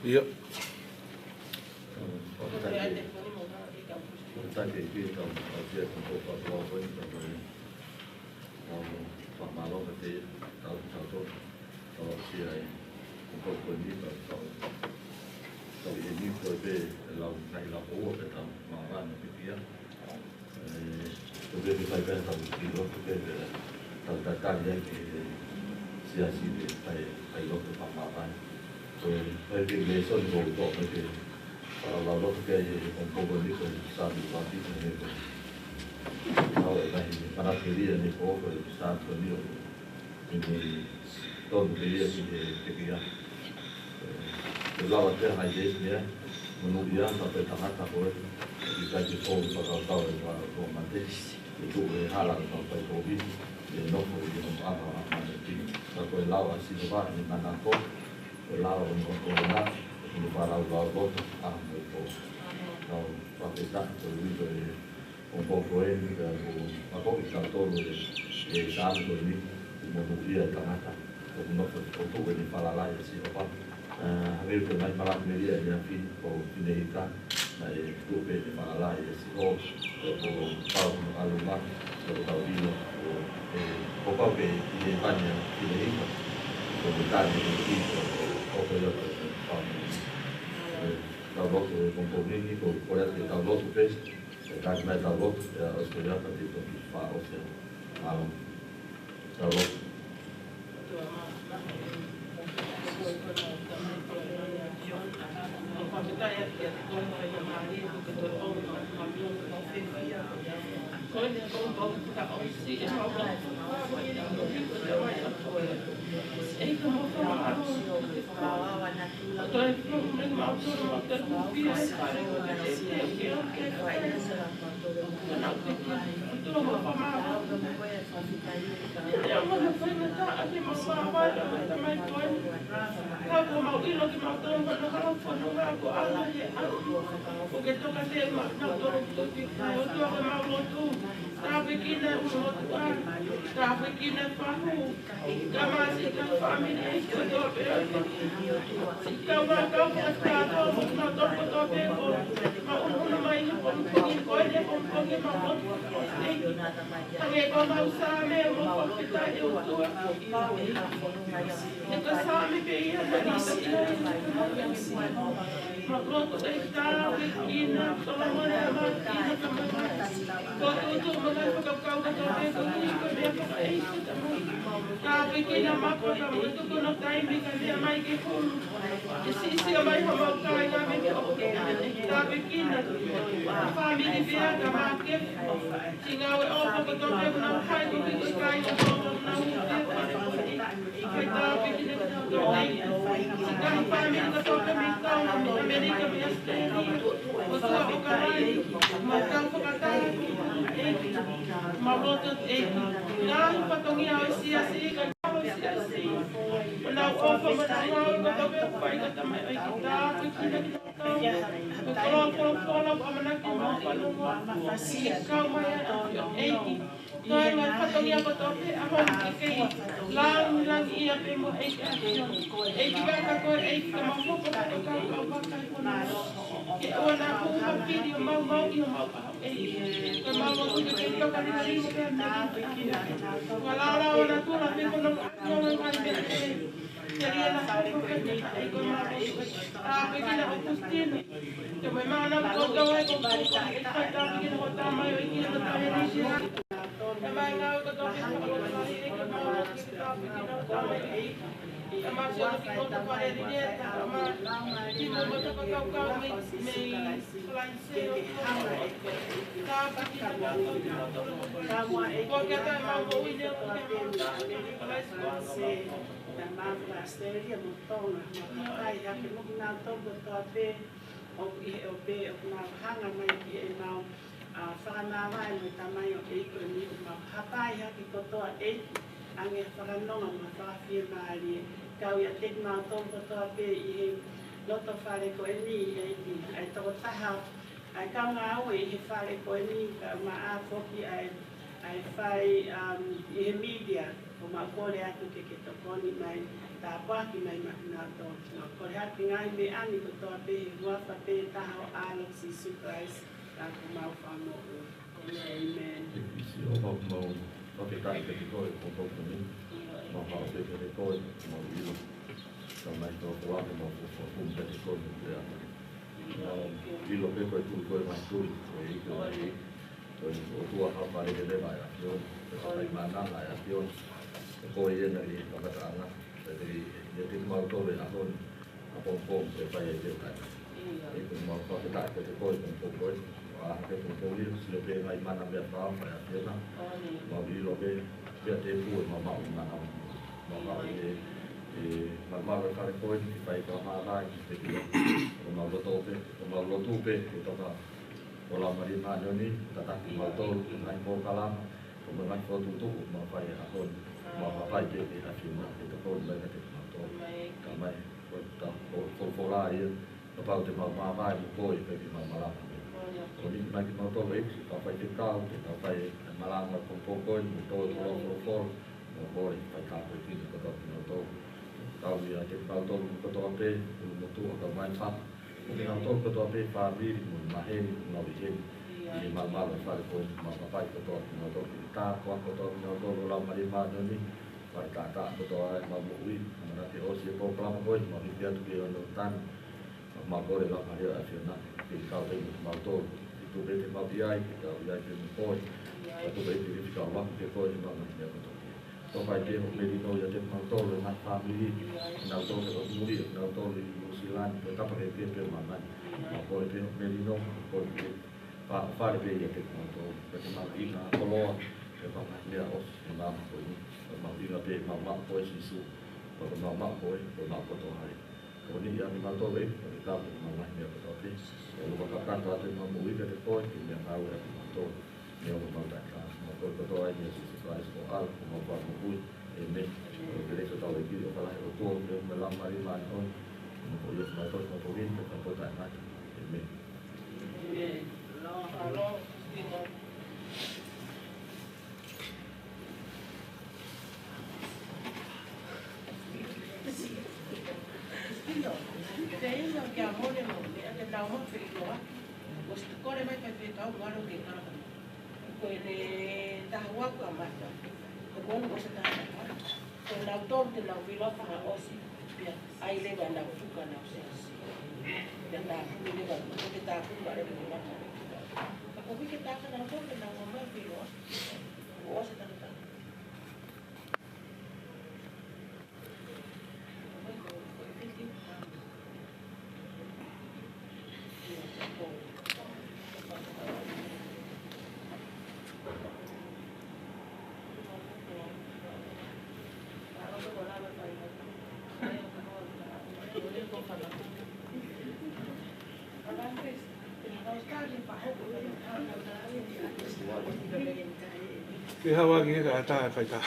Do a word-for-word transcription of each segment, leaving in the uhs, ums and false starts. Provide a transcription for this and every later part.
ʻIo. Fakafetaʻi, fakafetaʻi ki he kau ʻaufia ko e kau fakalao ko eni, ka ko e kau fakamālō ka te tau tau tau tau sia e kau ko eni, tau tau tau ʻi heni ko e pē e lau ngaahi lau ʻoua pē tau māvana pē kia. ʻE, ko e pē ke fai pē tau ki loto pē, pē tau tatali ai ki he siasi pē fai, fai loto fakamāvana. Ko e fai pē lēsoni ko tō pē ke fakalau loto pē ʻi he pongipongi ni ko e Sātu Pāpita ni ko e. Tau e lahi, fanakelia ni ko ko e Sātu ni o. ʻI he tonu pē ia ki he tekia. ʻE, ke lava pē hai leisi ni, monūʻia, ka pē tangata ko ē, ʻikai ke tō i fakakaukau e ua, ua mate, ʻe tuʻu e hala ka fai kovi, ʻe nofo ʻi he nofo ʻaka ʻa mate ki. Ka ko e lau ʻa Sihova ʻi he manako, ko e lau ʻo e nofo ko ena, ʻe kini falau lau loto, ʻa mo e ko. Kau fakafetaʻi ko e ui ko e ʻo ko ko eni ka ko ako i tautolu e, e Sātu ko eni, ʻi monūʻia e tangata, ʻo nofo ʻo tuʻu eni falala ʻia Sihova. ʻE, hangē ko e ngaahi falamelia ʻi he afi ko Fineika, naʻe tuʻu pē eni falala ʻia Sihova, ʻo ko pau no aluma, ʻo ko tau ʻilo, ʻo e, ko pau ke ʻi he pani ʻa Fineika, ko e tani ʻi he ʻi ko, ko ko ia ko e pau. ʻE, tau lotu e pongipongi ni, ko, ko e ate tau lotu pē, ʻE, taki mai tau lotu, ʻe, ʻosi ko ia ka te toki fakaʻosi ʻa e mālō. Tau lotu. Tāpuekina e ʻulumotuʻa, tāpuekina e fahu, ka masi ka fāmili ʻi kotoa pē. Kau fakakau fakataha mo kinautolu kotoa pē ʻoku mau ʻunuʻunu mai he pongipongi, ko eni he pongipongi mau lotu. Hangē ko ʻemau Saame, mau fakafetaʻi ʻOtua. He ko e Saame pē ia naʻa nau taki ai. Mau lotu ʻEiki tāpuekina, tolomona ʻemau kina ka mai mai. Ko e tuʻutuʻu mo e ngaahi fakakaukau kotoa pē ko e ui ko e meʻa fakaʻeiki ka mai. Tāpuekina Mapa ka mo e tuku hono taimi ka meʻa mai ke hulu. ʻE siʻisiʻi mai homau kāinga mei he ʻoku. Tāpuekina. Fāmili pea ka Makefu. Siʻi ngāue ʻofa kotoa pē ʻoku nau fai ko e kiʻi kāinga ʻoku nau fai. Fai tāpuekina kinautolu ʻEiki. Siʻi ngaahi fāmili kotoa pē mei Tonga, mei ʻAmelika, mei ʻAositelēlia. ʻOtua ʻoku ʻi ai, mau kau fakataha ki he ʻEiki. Mau lotu ʻEiki. Ngaahi fatongia ʻo e siasi, ka ʻo e siasi. ʻO nau ʻofa mo nau ngāue kotoa pē ʻoku fai ka tamai ʻEiki. Tāpuekina kinautolu. Ko e koloa folofola ʻoku ʻamanaki mau fanongo. Kau mai ʻa e ʻEiki. Ko e ngaahi fatongia kotoa pē ʻa hono kei langilangiʻia pē mo e ʻEiki ʻa Sione. ʻEiki vaka ko e ʻEiki ka mau hoko ko e kau ʻa vaka ʻi hono. Ke ʻoua naʻa hū ha fili ʻo maumau ʻi homau ʻaho ʻEiki. Ko e mau lotu ke ke toka ni mali mo ke mali. Ua lala ʻo natula pē ko hono ʻaho ʻo e ngaahi meʻa ʻEiki. Ke lia na hau ko e meʻa ʻEiki ko e mau lotu. Tāpuekina ʻOkusitino. Ke mai mana kotoa e ko ko ko e fai tāpuekina ko tamai ʻEiki ʻa Tamai ʻEiki. Ke mai ngāue kotoa pē ko ko e fai ʻEiki mau tāpuekina ko tamai ʻEiki. Ke mai sio ki ko ko e fai ʻEiki. Ke mai timo mo e fakakaukau mei, mei Falaise ʻo tāpuekina ko ko e fai ʻEiki. Ko ke tai mau moʻui ne ko ke mau tāpuekina Falaise ʻo Naʻa mau Australia mo Tonga, mau hapai hake mo kinautolu kotoa pē ʻoku ʻi he ʻope ʻoku nau hanga mai ki heʻemau, ā, fakamāvae mo e tamaioʻeiki ko eni ʻoku mau hapai hake kotoa ʻEiki, ʻange fakanonga mo fakafiemālie, kau ʻiate kimautolu kotoa pē ʻi he loto fale ko eni ʻEiki, ʻa e tokotaha ʻa e kau ngāue ʻi he fale ko eni, kae ʻumaʻā foki ʻa e, ʻa e fai, um, ʻi he media, ʻoku mau kole atu ke ke tokoni mai, Tāpuaki mai maʻanautolu. Mau kole atu ngaahi meʻa ni kotoa pē he huafa pē taha ʻo e ʻAlo ko Sīsū Kalaisi, ko homau Fakamoʻui. ʻĒmeni. ʻEiki Sihova, mau fakafetaʻi kiate koe he pongipongi ni. Mau haʻu pē kiate koe, mau ʻilo. Ka mai tō koa ke mau fakafofonga kiate koe mo pea. Mau ʻilo pē ko e tui koe mai tui, ko e ʻEiki ʻo e ʻEiki. Ko e ʻOtua haʻu pale ke leva ʻa e ʻAfiona, ko e Fakamanava ʻa e ʻAfiona. Ko koe ia naʻe ʻi he kamataʻanga, pea te ʻiate kimautolu he ʻaho ni, ʻa e pongipongi ʻe fai ai pē ʻa e taʻengata. ʻEiki, mau fakafetaʻi kiate koe he pongipongi ko eni, ʻa e hake pongipongi ia, sio pē ngaahi mana meʻa fakaofo ʻa e ʻAfiona. Mau ʻilo pē, pea te pue mau maʻu mana, mau maʻu e, e, mau maʻu e fale ko eni, ke fai fakamāvae, ke te pia, ʻo mau lotu pē, ʻo mau lotu pē, ke toka ʻo e Laumālie Māʻoniʻoni, tataki kimautolu, ngaahi polokalama, ko e ngaahi fokotuʻutuʻu, mau fai he ʻaho ni, mau hapai pē ki he ʻAfiona, ke tokoni mai kiate kimautolu. Ka mai, ko e ta, ko e folofola ia, kapau te mau māvae mo koe, ʻikai te mau malanga. Ko eni mai kimautolu ʻEiki, tau fai ke tau, ke tau fai e malanga ko ko ko eni, mo tau tau folofola, mo koe, fai tāpuekina kotoa kimautolu. Tau ia kiate kimautolu kotoa pē, ʻulumotuʻa kae ʻumaʻā e fā. Ko kinautolu kotoa pē fāmili mo e maheni, mo e ʻi heni. ʻI he malumalu e fale ko eni, mau hapai kotoa kinautolu, ke tāpuaki kotoa kinautolu ʻe he Laumālie Māʻoniʻoni, fai taʻataʻa kotoa ʻemau moʻui, ʻamanaki ʻosi e polokalama ko eni, mau hiki atu ki he ʻOtua ni, mau kole Laumālie ʻo e ʻAfiona, ke kau pē mo kimautolu. Ke tuku pē ke mau ʻi ai, ke tau ʻi ai pē mo koe. Ka tuku pē ke fika ua ke koe, mau ngaahi meʻa kotoa pē. Toka ai pē hoʻo melino ʻiate kimautolu, ngaahi fāmili, kinautolu ʻoku muli, kinautolu ʻi Nuʻusila ni, ko e tapa kehekehe pē ʻo māmani. Mau kole pē hoʻo melino, kole pē, fa-, fale pē ʻiate kimautolu, pea ke maʻu ʻa e koloa, pea mo e ngaahi meʻa ʻosi, ʻi he māmani ko eni. Pea maʻu ʻa e pē, mau maʻu koe Sīsū, pea mau maʻu koe, pea mau kotoa ai. Ko eni ʻa kimautolu ʻEiki, pea ke tau pē ʻemau ngaahi meʻa kotoa pē. Pea ʻoku mau fakakakato atu ʻemau moʻui kiate koe, ke meʻangāue ʻa kimautolu. Neongo ʻemau taʻetaau, mau kole kotoa ʻia Sīsū Kalaisi ko e ʻAlo, ko homau Fakamoʻui. ʻĒmeni. Ko e kelesi ʻa hotau ʻEiki, ʻofa lahi ʻa e ʻOtua, feohi mo e Laumālie Māʻoniʻoni, mo e hoko ʻiate kimautolu, ko e ʻOtua ni, pea kapau taʻengata. ʻĒmeni. Ko ʻene taha ua kuo mate. Ko ʻene ʻosi taha ua. Ko kinautolu te nau vilo fakaʻosi. Pea ʻai leva ʻenau fuka ʻenau siasi. Pea tāpuni leva, ko e tāpuni leva ʻenau fuka. Ka ko e uike taha kinautolu te nau ō mai ʻo vilo. Kuo ʻosi taha ua. Ke hawaki e ka ata e faita.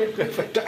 E ka faita.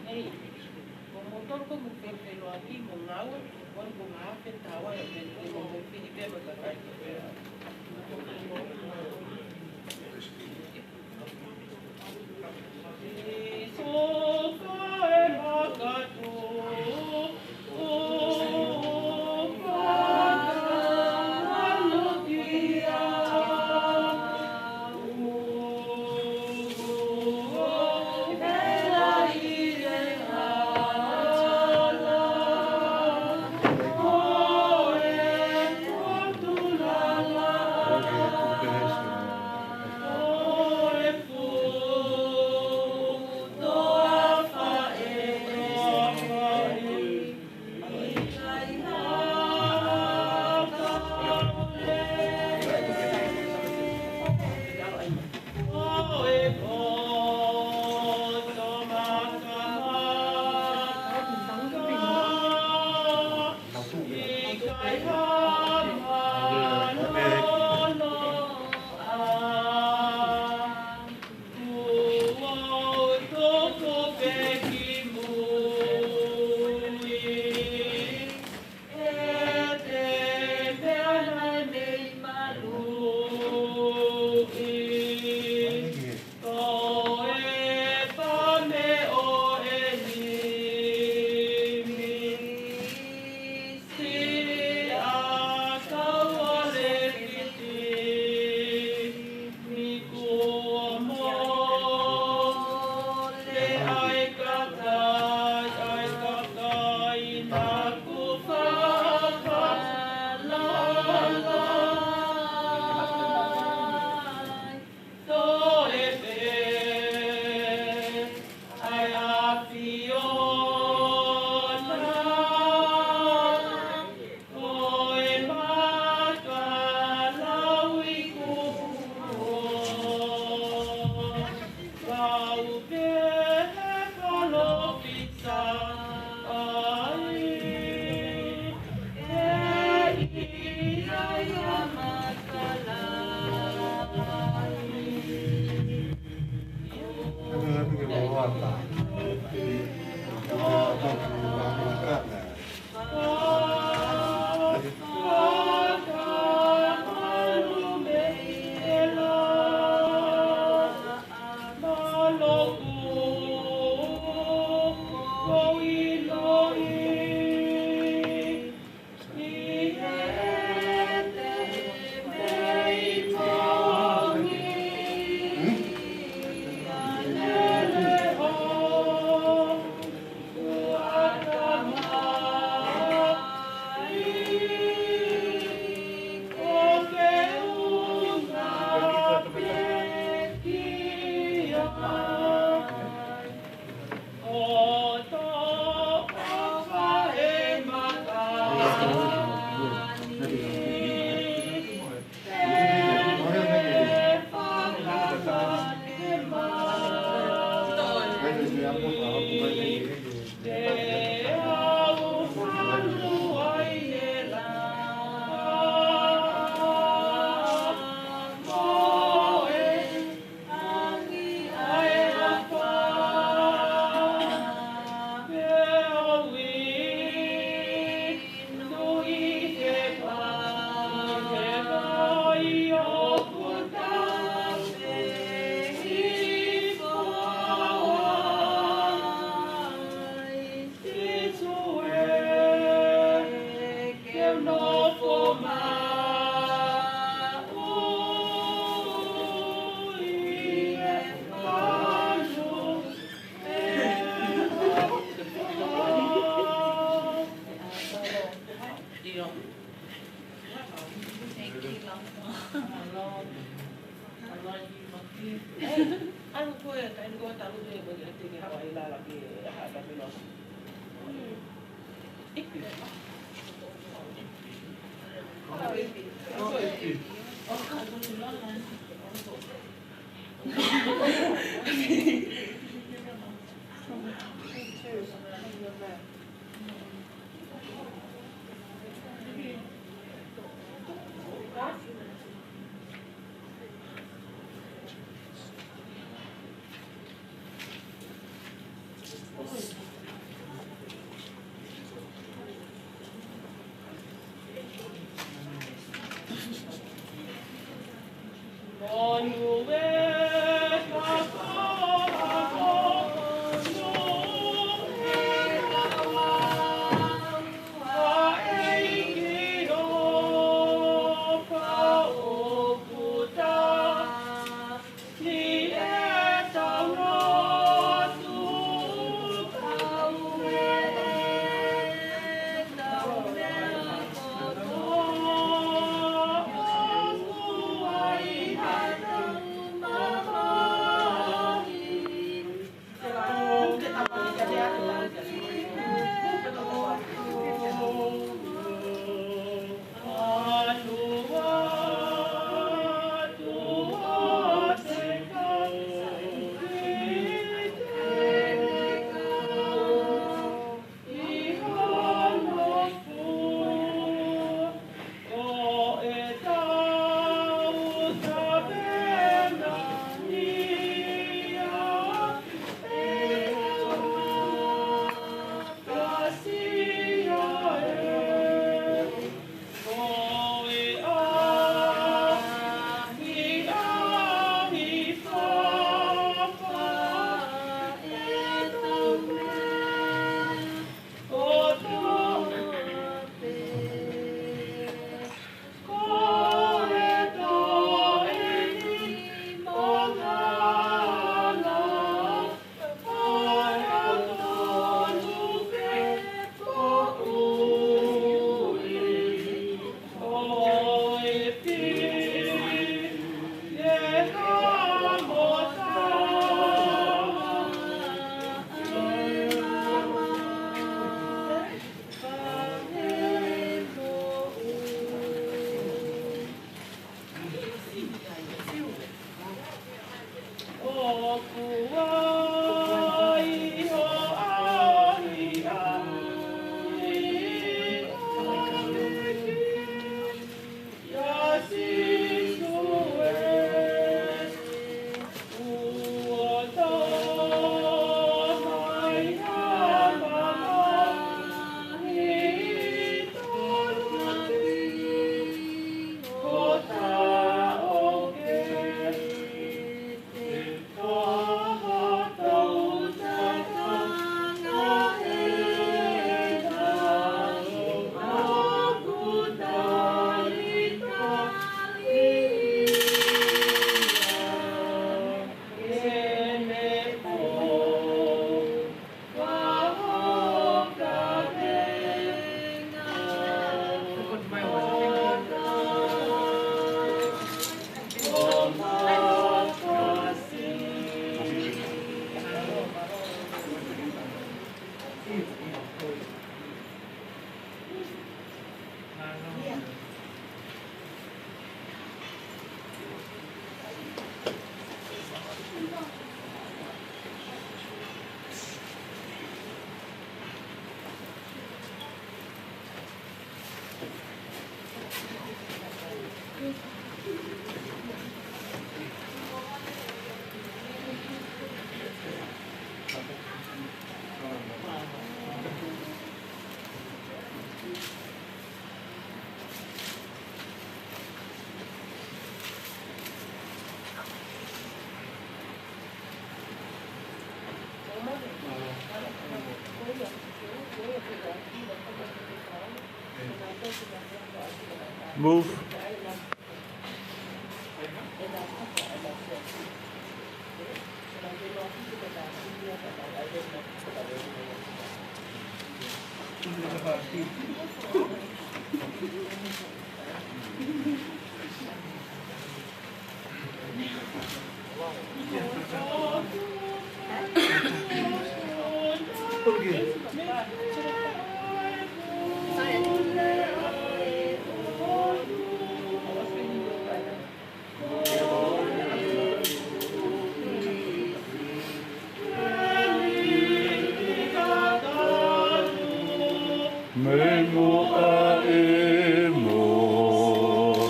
Nei, ko moutolu ko e fefeloaki mo e ngāue, ko e ko e ngaahi fetauai, mo e mo e fili pē mo e kakai. Move. Mei muʻa ʻi muʻa,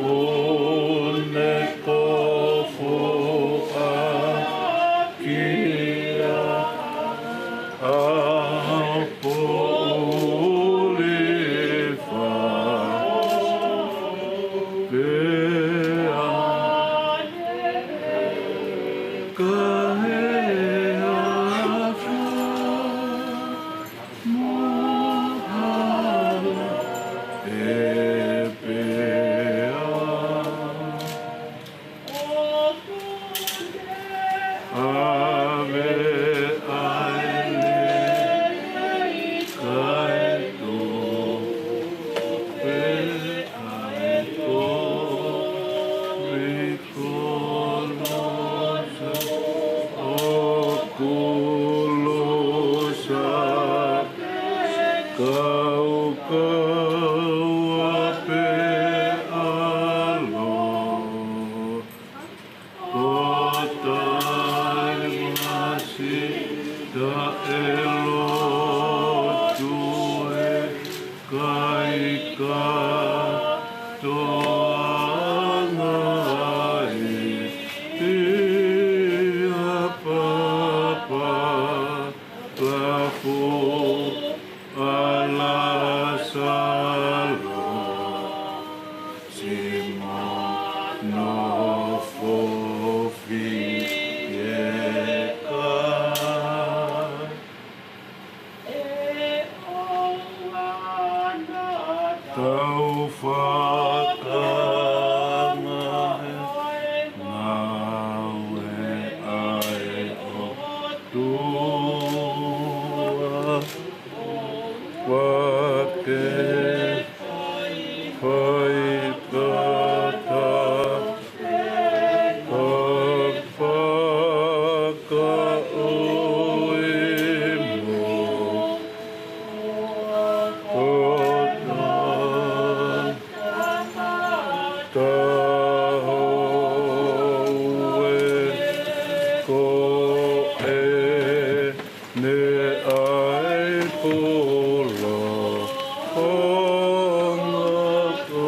ʻo ne kofu ʻaki ʻa Pōtifa, pea ka he ʻafa mo hala ʻe pea. ʻAve ai leva ʻa e tupe ʻa e kovi kolosa, ʻo kolosa, kaukaua pē ʻa lo Ko taimasi taʻe lotu e kai kātoanga ʻi ʻapapa lafu ʻa Lāsalo, Sīmone fofi eka. Tau fakanga he ngāue ʻa e ʻOtua. Vake fai kata ka fakaʻoimo kota. Tahoue ko e ne ai pula ʻo ngako.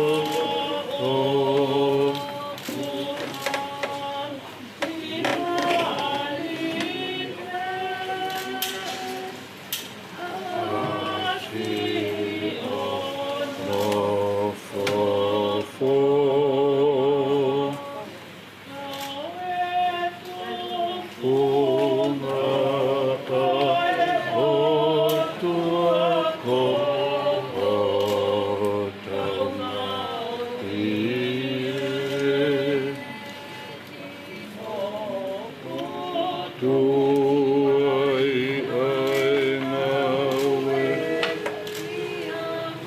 Tuai ʻa e ngāue,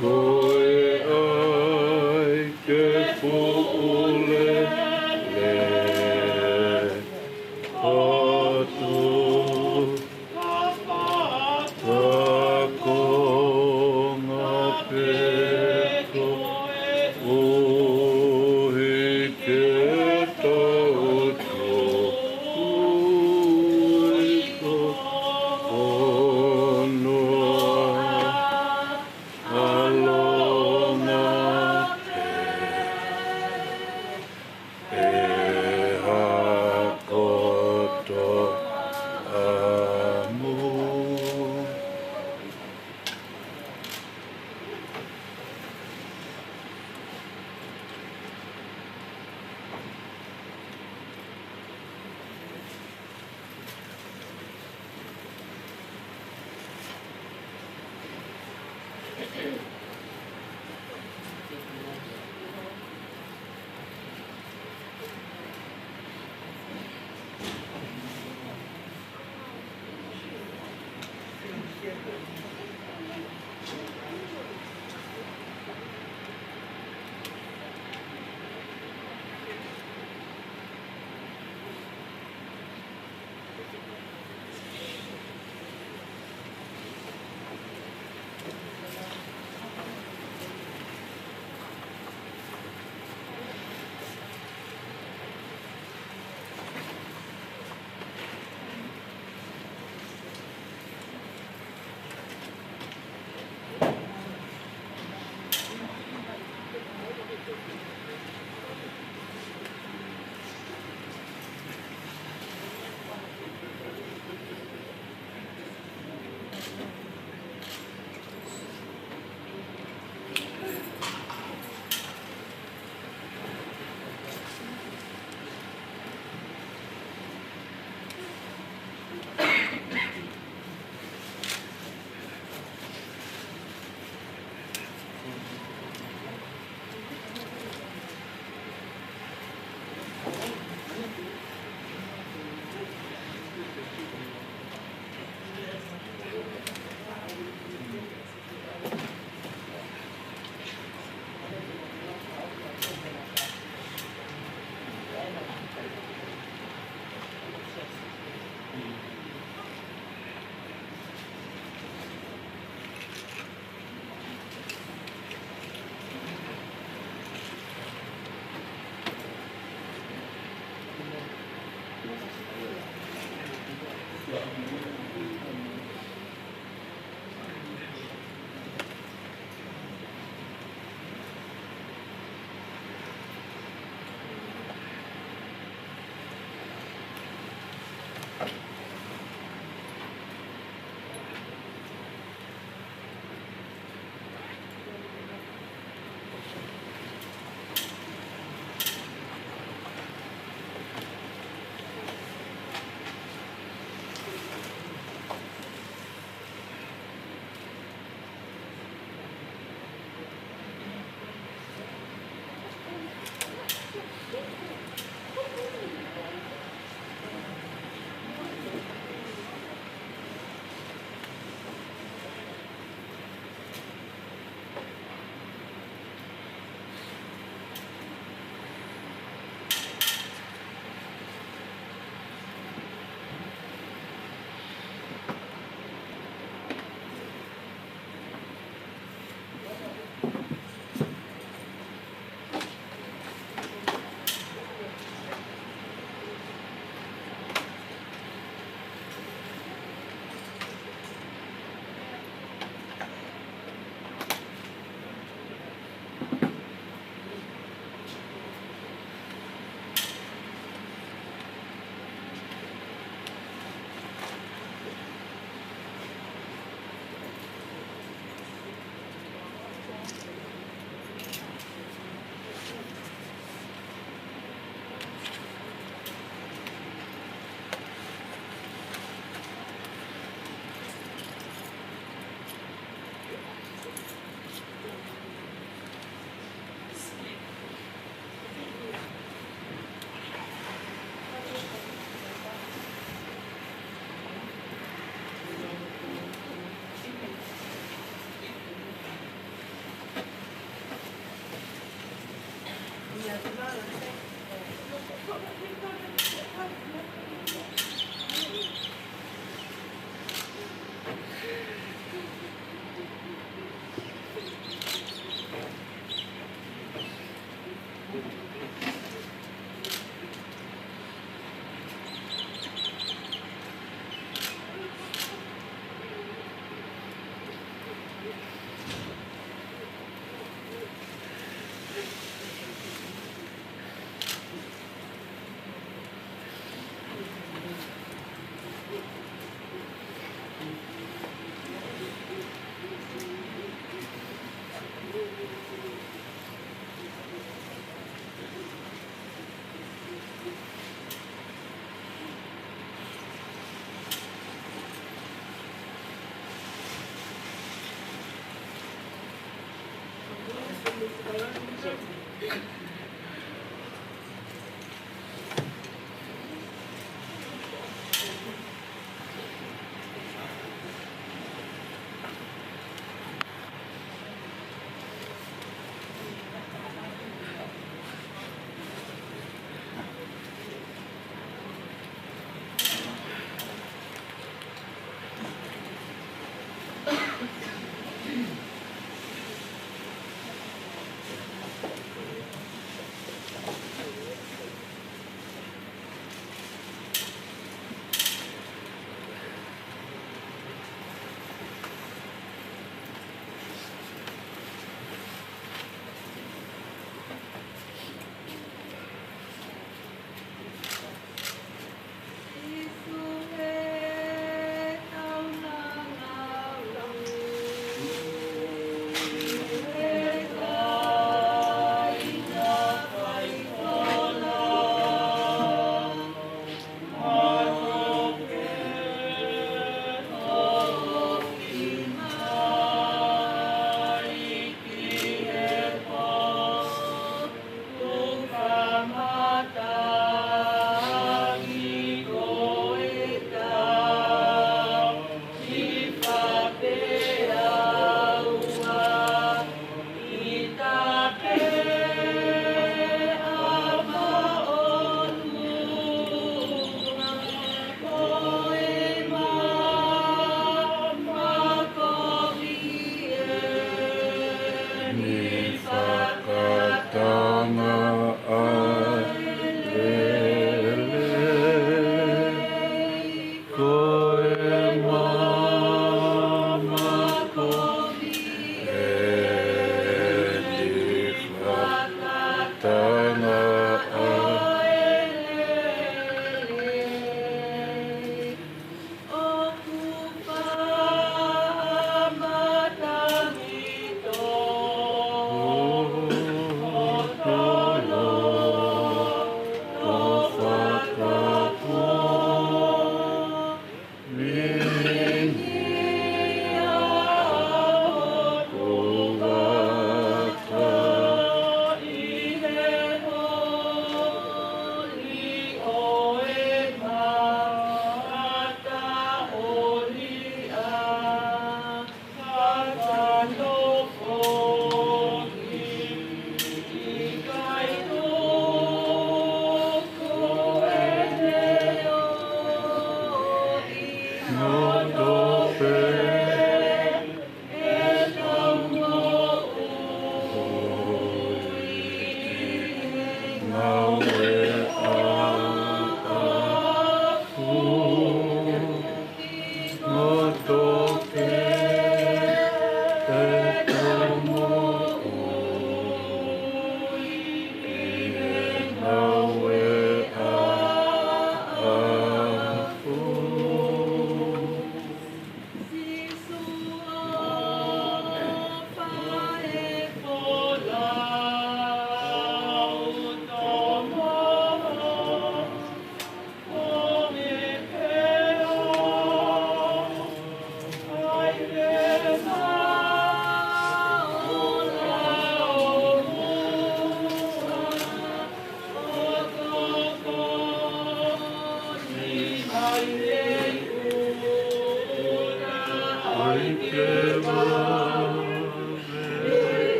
ko e ʻai ke fuʻu lelei atu. Ka konga pē koe ʻuhi ke tau tō ui ko ono ʻa longa pē.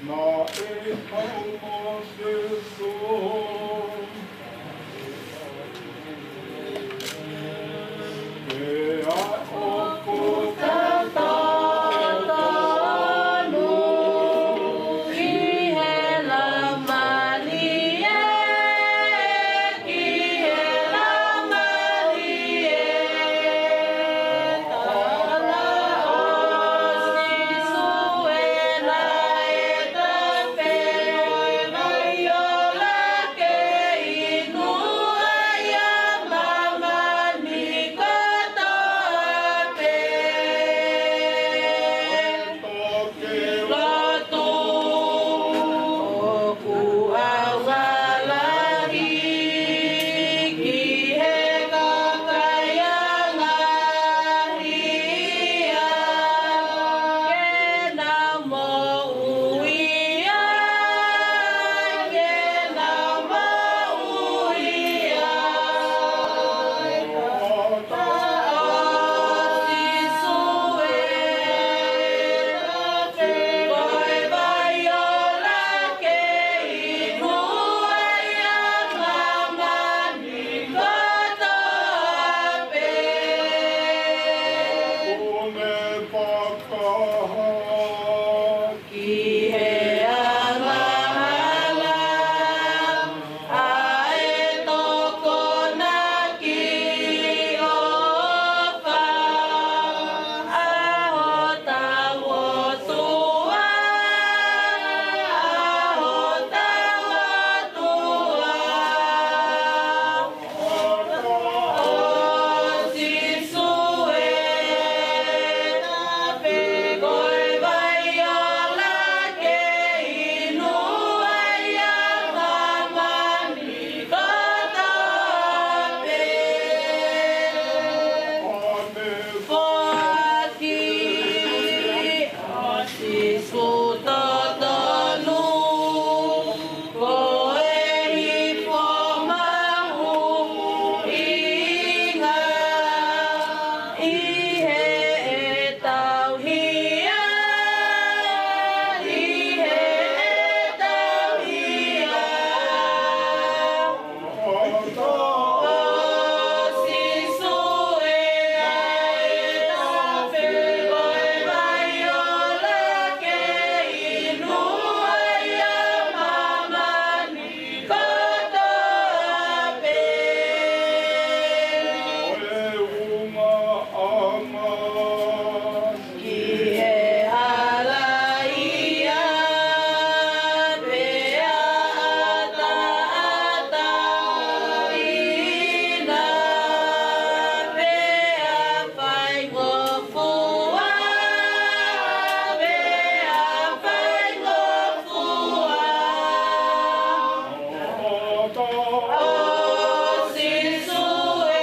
Naʻe haʻu ʻa Sīsū, pea ʻoku tatau ki he Laumālie, ki he Laumālie. Tala ʻo Sīsū ē naʻe tafe, ʻo e vai ola ke inu ai ʻa māmani kotoa pē. Toki lotu ʻoku ʻalu ʻa lahi ki he kakai ʻa ngaahi ʻia, ke nau moʻui ai, ke nau moʻui ai. Tala ʻo Sīsū ē, ko e vai ola ke inu ai ʻa māmani kotoa pē. Kuo ne fakahā ki he angahala ʻa e tokonaki ʻofa ʻa hotau ʻOtua, ʻa hotau ʻOtua. ʻO Sīsū ē, tafe, ko e vai ola ke inu ai ʻa māmani kotoa pē. Foaki ʻa Sīsū totonu, ko e hifo mahuʻinga ʻi heʻetau hia, ʻi heʻetau hia. ʻO Sīsū ē, tafe, ko e vai ola ke inu ai ʻa māmani kotoa pē. Ko e ʻumaʻā mai ki he hala ia, pea ʻataʻatā ina, pea faingofua, pea faingofua. ʻO Sīsū ē,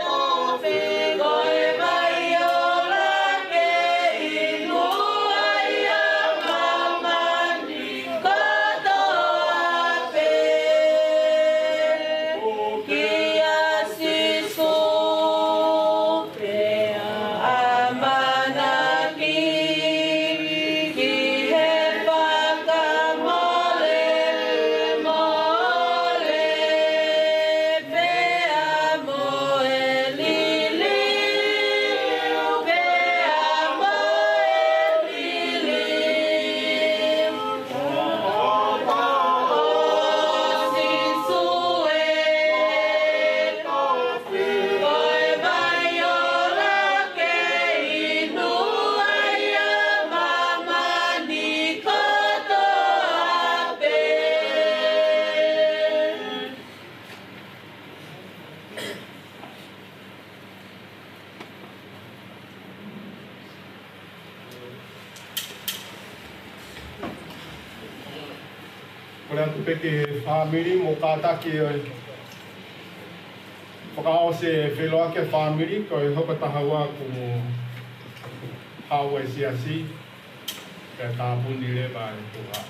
tafe, ko e vai ola ke inu ai ʻa māmani kotoa pē. Kia Sīsū pea ʻamanaki ki he fakamolemole, pea mo e liliu, pea mo e liliu. ʻO Sīsū ē, ko e vai ola ke inu ai ʻa māmani kotoa pē. Kole atu pē ki he fāmili mo kātaki ʻo fakaʻosi e feʻiloaki ʻa e fāmili, ko e hoko taha ua kuo haʻu e siasi, pea tāpuni leva e tuha.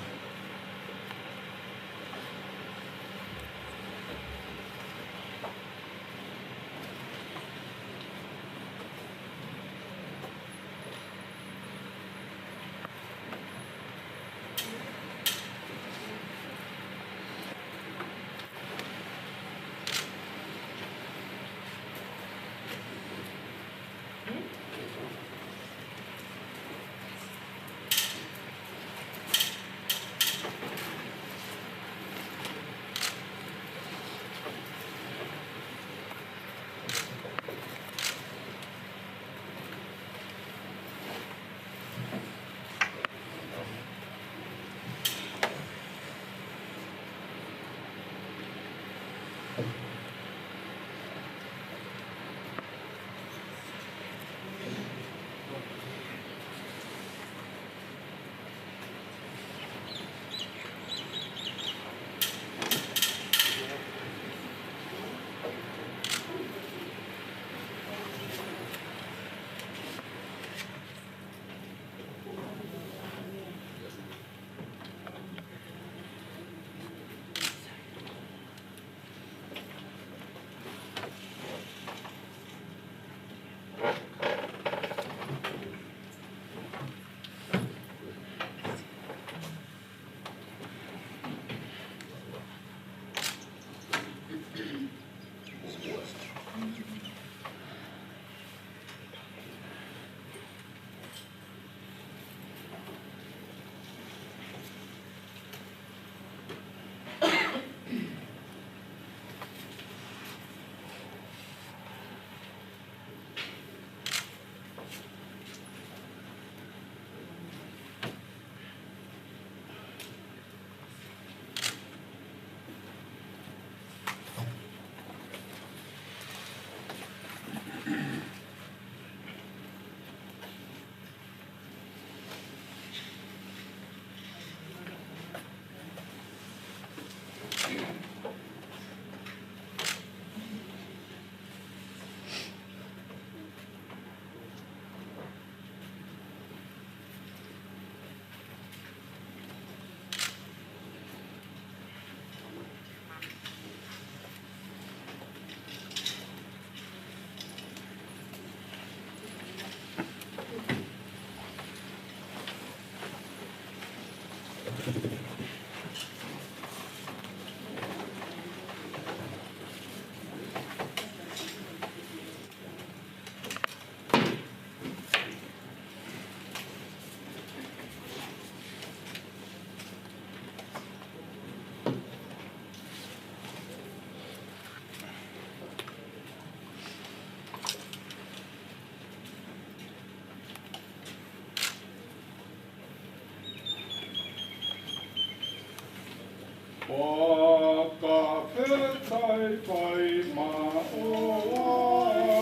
Fakafetaʻi fai maʻu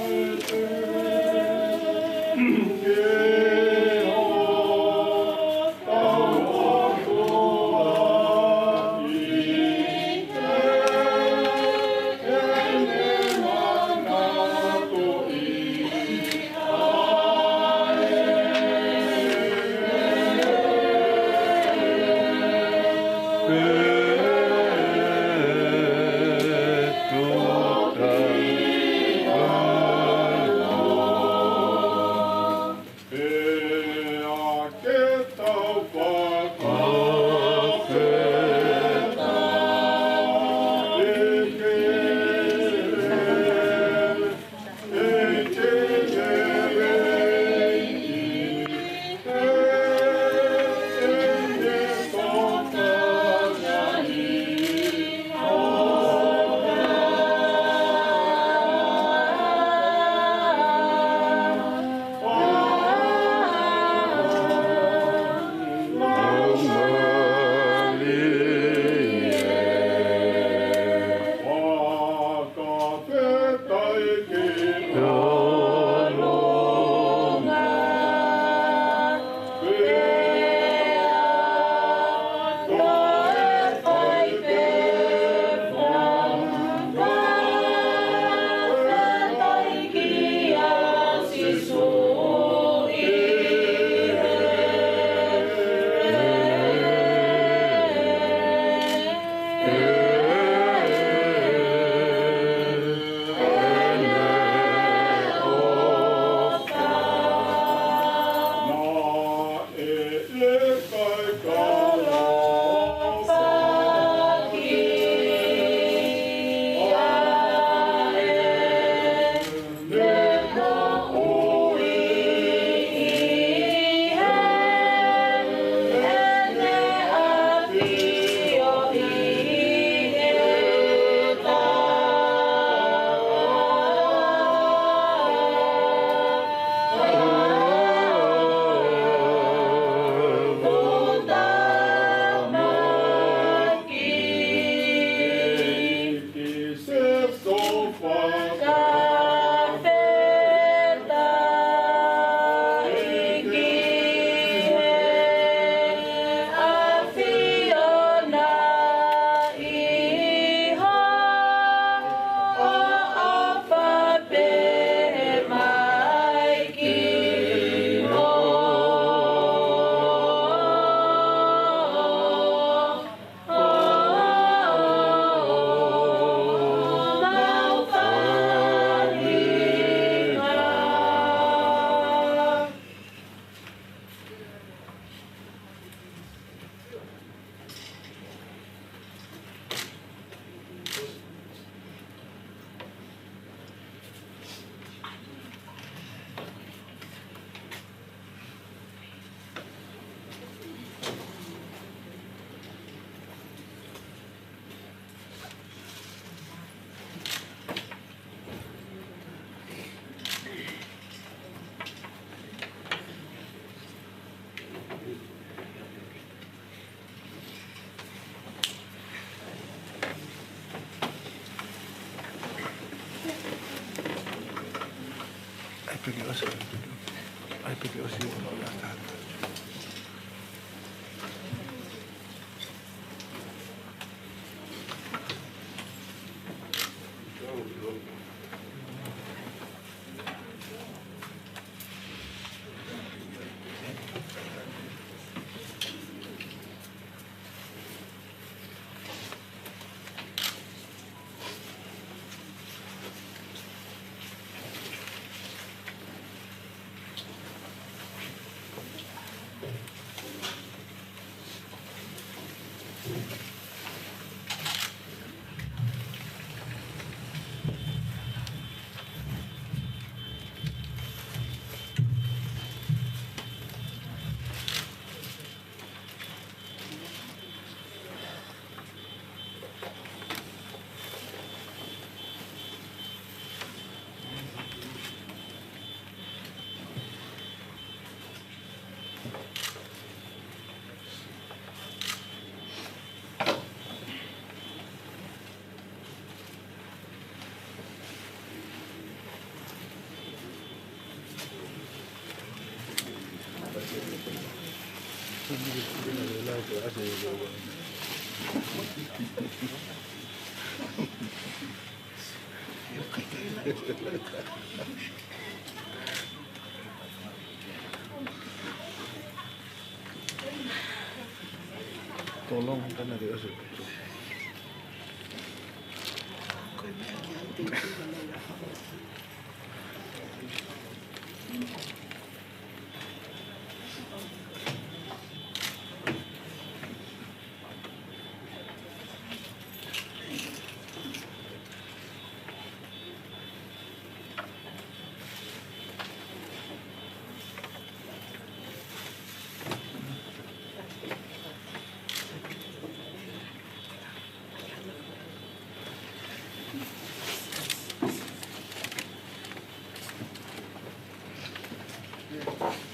ai pē ki hotau ʻOtua ʻi heʻene manatuʻi Tolong kan ada. ʻI he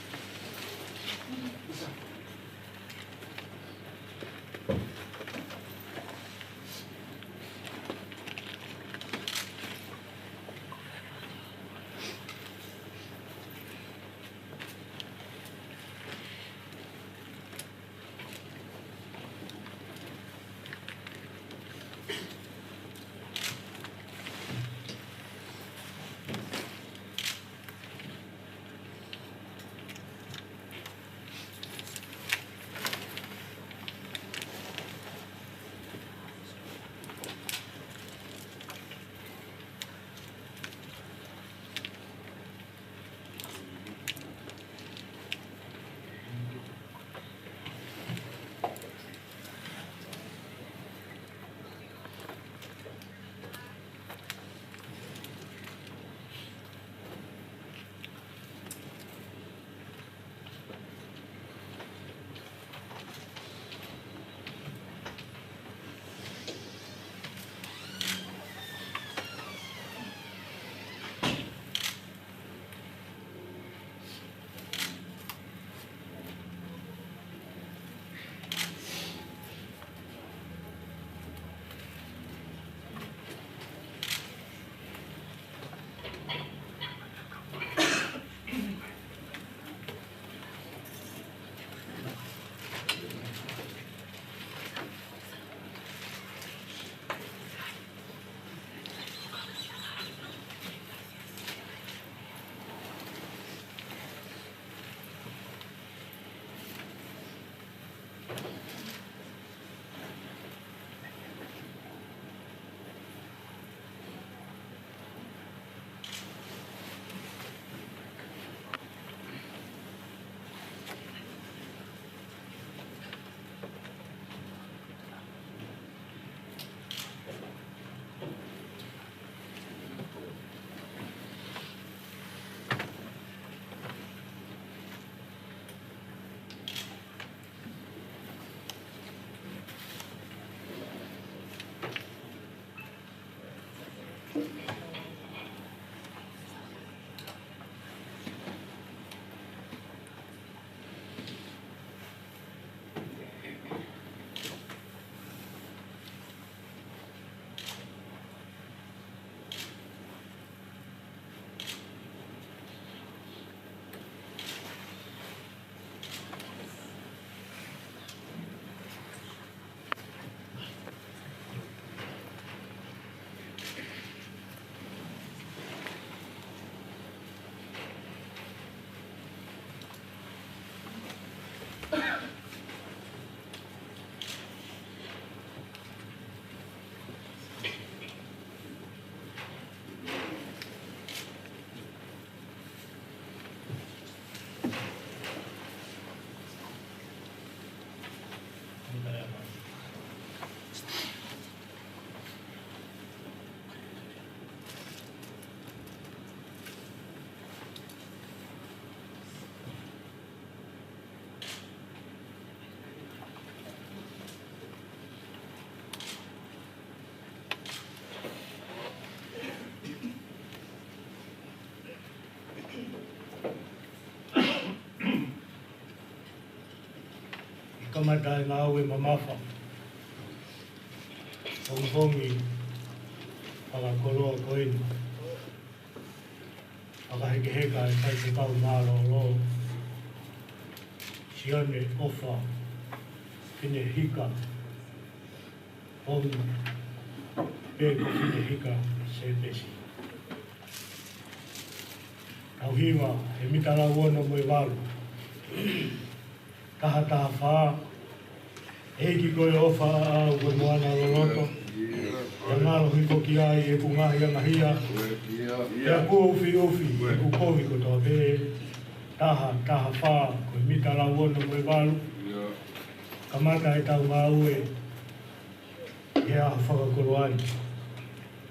kamata e ngāue mamafa, pongipongi fakakoloa ko eni, fakahekeheka e faifekau mālōlō, Sione ʻOfa Finehika, ʻo pehē ko Finehika Sepesi. Tauhi ua, he mita lau ono mo e valu. Taha taha fā. ʻEiki ko e ʻofa ʻaʻau ko e moana loloto. ʻE ngalo hifo ki ai ʻeku ngaahi angahia. Pea kuo ʻufiʻufi ʻeku kovi kotoa pē. Taha taha fā, ko e mita lau ono mo e valu. Kamata ʻetau ngāue he ʻaho fakakoloa ni.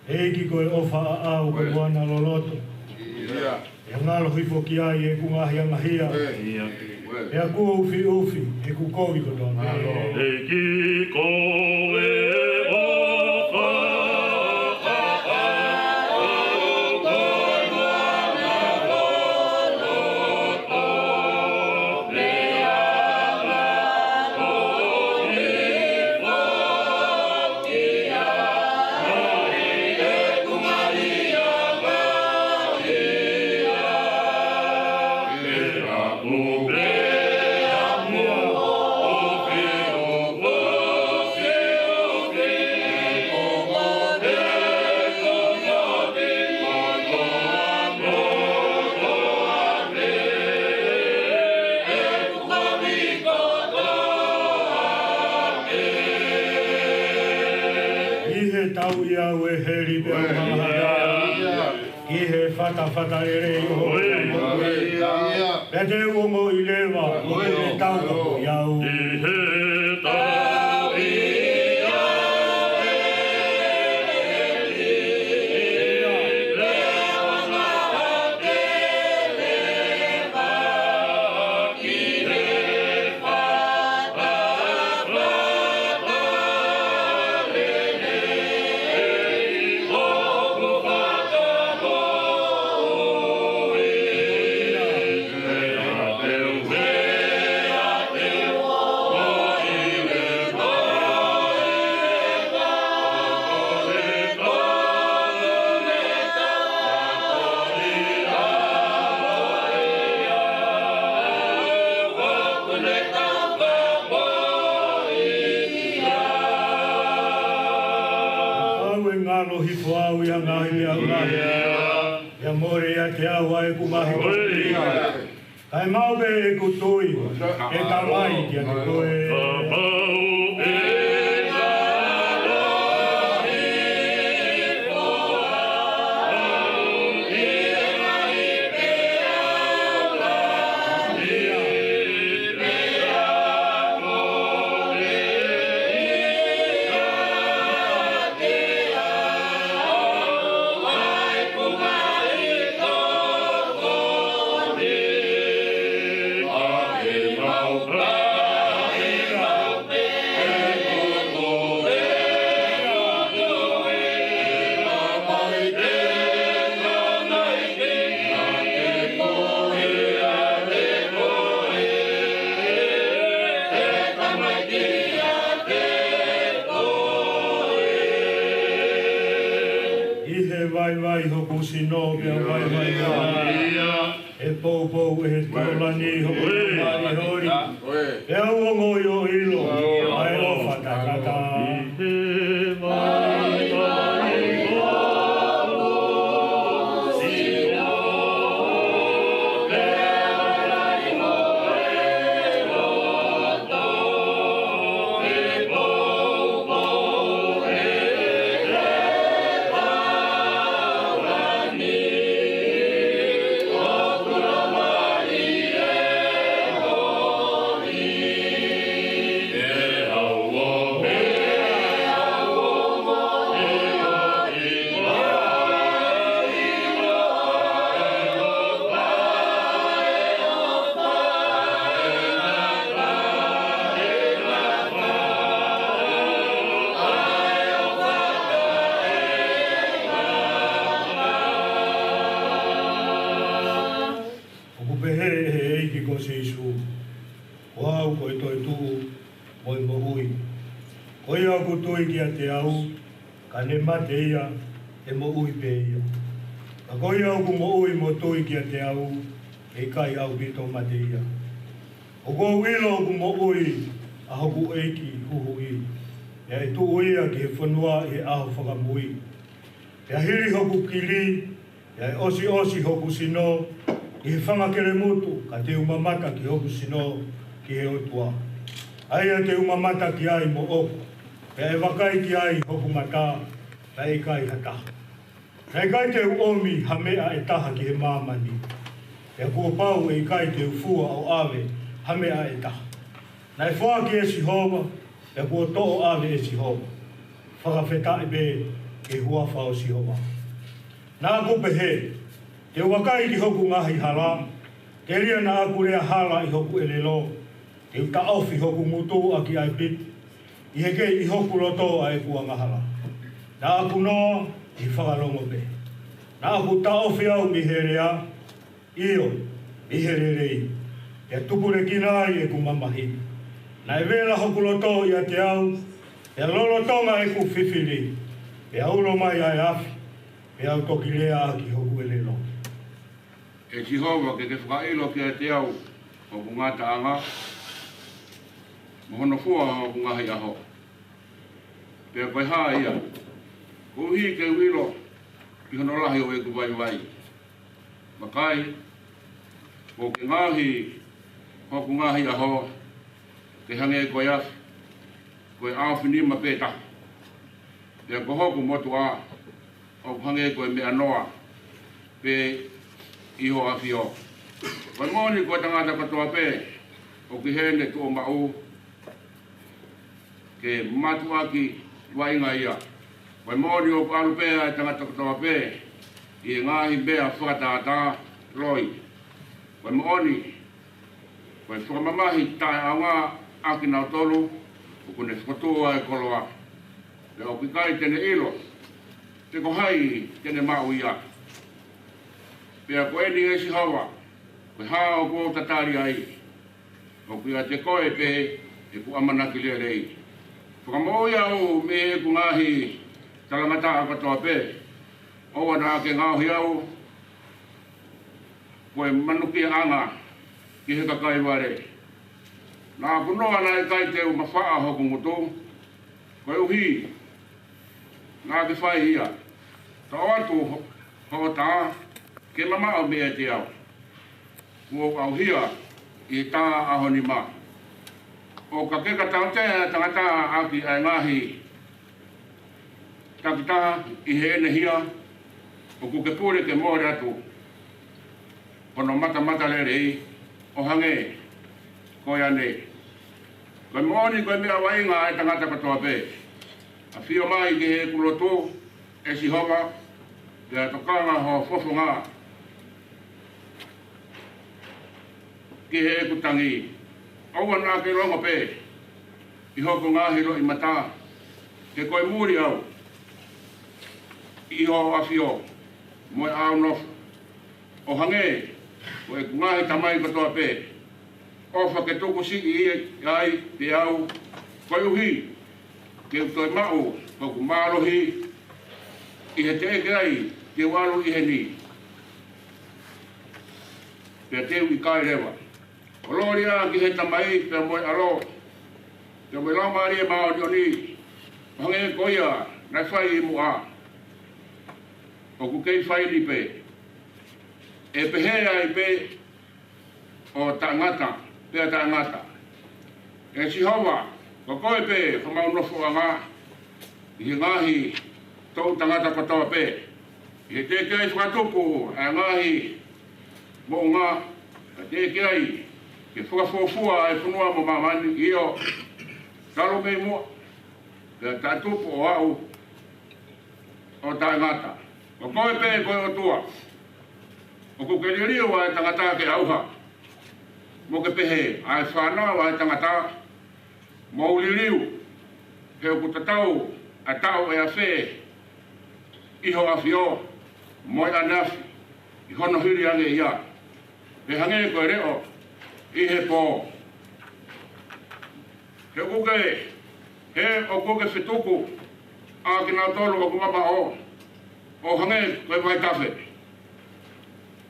ʻEiki ko e ʻofa ʻaʻau ko e moana loloto. ʻE ngalo hifo ki ai ʻeku ngaahi angahia. Pea kuo ʻufiʻufi ʻeku kovi kotoa pē. ʻEiki ko e ʻofa ʻaʻau ko e moana loloto. ʻI he tauʻi au ʻe heli pea u hanga ʻi he fatafatalelei ʻo hoku taukapo. Pea te u ongoʻi leva ʻoku ne taukapoʻi au. ʻI he tauʻi au ʻe heli pea u hanga ʻi he Au ʻe ngalo hifo au ʻi ha ngaahi meʻa lahi. ʻIa mole ʻiate au ʻa ʻeku ngaahi kovi. Kae maʻu pē ʻeku tui, ʻe Tamai, kiate koe. ʻI he vaivai hoku sino pea vaivai mai. ʻE poupou ʻe he taulani hoku tamai holi. Pea u ongoʻi ʻo ʻilo ʻa e ʻofa taʻengata. ʻOku pehē ʻe he ʻEiki ko Sīsū, ko au ko e toetuʻu mo e moʻui. Ko ia ʻoku tui kiate au, ka ne mate ia, ʻe moʻui pē ia. Ka ko ia ʻoku moʻui mo tui kiate au, ʻe ʻikai ʻaupito mate ia. ʻOku ou ʻilo ʻoku moʻui ʻa hoku ʻeiki huhuʻi, pea ʻe tuʻu ia ki he fonua ʻi he ʻaho fakamui. Pea hili hoku kili, pea ʻe ʻosiʻosi hoku sino ʻi he fanga kelemutu, ka te u mamata ki hoku sino ki he ʻOtua. ʻA ia te u mamata ki ai moʻoku, pea ʻe vakai ki ai hoku mata, pea ʻe ʻikai ha taha. Naʻe ʻikai te u ʻomi ha meʻa ʻe taha ki he māmani, pea kuo pau ʻe ʻikai te u fua ʻo ʻave ha meʻa ʻe taha. Naʻe foaki ʻe Sihova, pea kuo toʻo ʻave ʻe Sihova. Fakafetaʻi pē ki he huafa ʻo Sihova. Naʻa ku pehē, te u vakai ki hoku ngaahi hala, telia naʻa ku lea hala ʻi hoku ʻelelo, te u taʻofi hoku ngutu ʻaki ʻa e piti, ʻi he kei ʻi hoku loto ʻa ʻeku angahala. Naʻa ku noa ʻi he fakalongo pē. Naʻa ku taʻofi au mei he lea, ʻio, mei he lelei, pea tupulekina ai ʻeku mamahi. Naʻe vela hoku loto ʻiate au, pea lolotonga ʻeku fifili, pea ulo mai ʻa e afi, pea u toki lea ʻaki hoku ʻelelo. ʻE Sihova, ke ke fakaʻilo kiate au hoku ngataʻanga, mo hono fua hoku ngaahi ʻaho, pea ko e hā ia, koeʻuhi ke u ʻilo ki hono lahi ʻo ʻeku vaivai. Vakai, kuo ke ngaohi hoku ngaahi ʻaho ke hangē ko e afi, ko e ʻaofinima pē taha. Pea ko hoku motuʻa ʻoku hangē ko e meʻa noa pē ʻi ho ʻafio. Ko e moʻoni ko e tangata kotoa pē ʻoku ʻi heʻene tuʻumaʻu, ke mātuʻaki vaʻinga ia. Ko e moʻoni ʻoku ʻalu pē ʻa e tangata kotoa pē ʻi he ngaahi meʻa fakatātā loi. Ko e moʻoni, ko e fakamamahi taʻeʻaonga ʻa kinautolu ʻoku ne fokotuʻu ʻa e koloa, pea ʻoku ʻikai te ne ʻilo pe ko hai te ne maʻu ia. Pea ko eni, ʻe Sihova, ko e hā ʻoku ou tatali ai? ʻOku ʻiate koe pē ʻeku ʻamanaki lelei. Fakamoʻui au mei heʻeku ngaahi talangataʻa kotoa pē. ʻOua naʻa ke ngaohi au ko e manukiaʻanga ki he kakai vale. Naʻa ku noa naʻe ʻikai te u mafaʻa hoku ngutu, koeʻuhi naʻa ke fai ia. Toʻo atu ho-, hoʻo tā ke mamaʻo meiate au, kuo u ʻauhia ʻi he tā ʻa ho nima. ʻO ka ke ka tautea ʻa e tangata ʻaki ʻa e ngaahi takitaha ʻi heʻene hia, ʻoku ke pule ke mole atu hono matamatalelei ʻo hangē ko ia nei. Ko e moʻoni ko e meʻa vaʻinga ʻa e tangata kotoa pē. ʻAfio mai ki heʻeku lotu, ʻe Sihova, pea tokanga ho fofonga ki heʻeku tangi. ʻOua naʻa ke longo pē ʻi hoku ngaahi loʻimata, ke koe muli au ʻi hoʻo ʻafio mo e ʻāunofo, ʻo hangē ko ʻeku ngaahi tamai kotoa pē. ʻOfa ke tuku siʻi ai pē au, koeʻuhi ke u toe maʻu hoku mālohi ʻi he teʻeki ai ke u ʻalu ʻi heni, pea te u ʻikai leva. ʻO lōlia ki he Tamai, pea mo e ʻAlo, pea mo e Laumālie Māʻoniʻoni, ʻo hangē ko ia naʻe fai ʻi muʻa, ʻoku kei fai ni pē, ʻe pehē ai pē ʻo taʻengata pea taʻengata. ʻE Sihova, ko koe pē homau nofoʻanga ʻi he ngaahi toʻutangata kotoa pē. ʻI he teʻeki ai fakatupu ʻa e ngaahi moʻunga, ka teʻeki ai ke fakafuofua ʻa e fonua mo māmani, ʻio, talu mei muʻa, pea taʻetupu ʻo aʻu ʻo taʻengata. Ko koe pē ko e ʻOtua. ʻOku ke liliu ʻa e tangata ke ʻauha, mo ke pehē, ʻa e fānau ʻa e tangata, mou liliu, he ʻoku tatau ʻa e taʻu ʻe afe ʻi ho ʻafio, mo e ʻaneafi ʻi hono hili ange ia, pea hangē ko e leʻo ʻi he pō. He ʻoku ke, he ʻoku ke fetuku ʻa kinautolu ʻoku mamaʻo, ʻo hangē ko e vaitafe.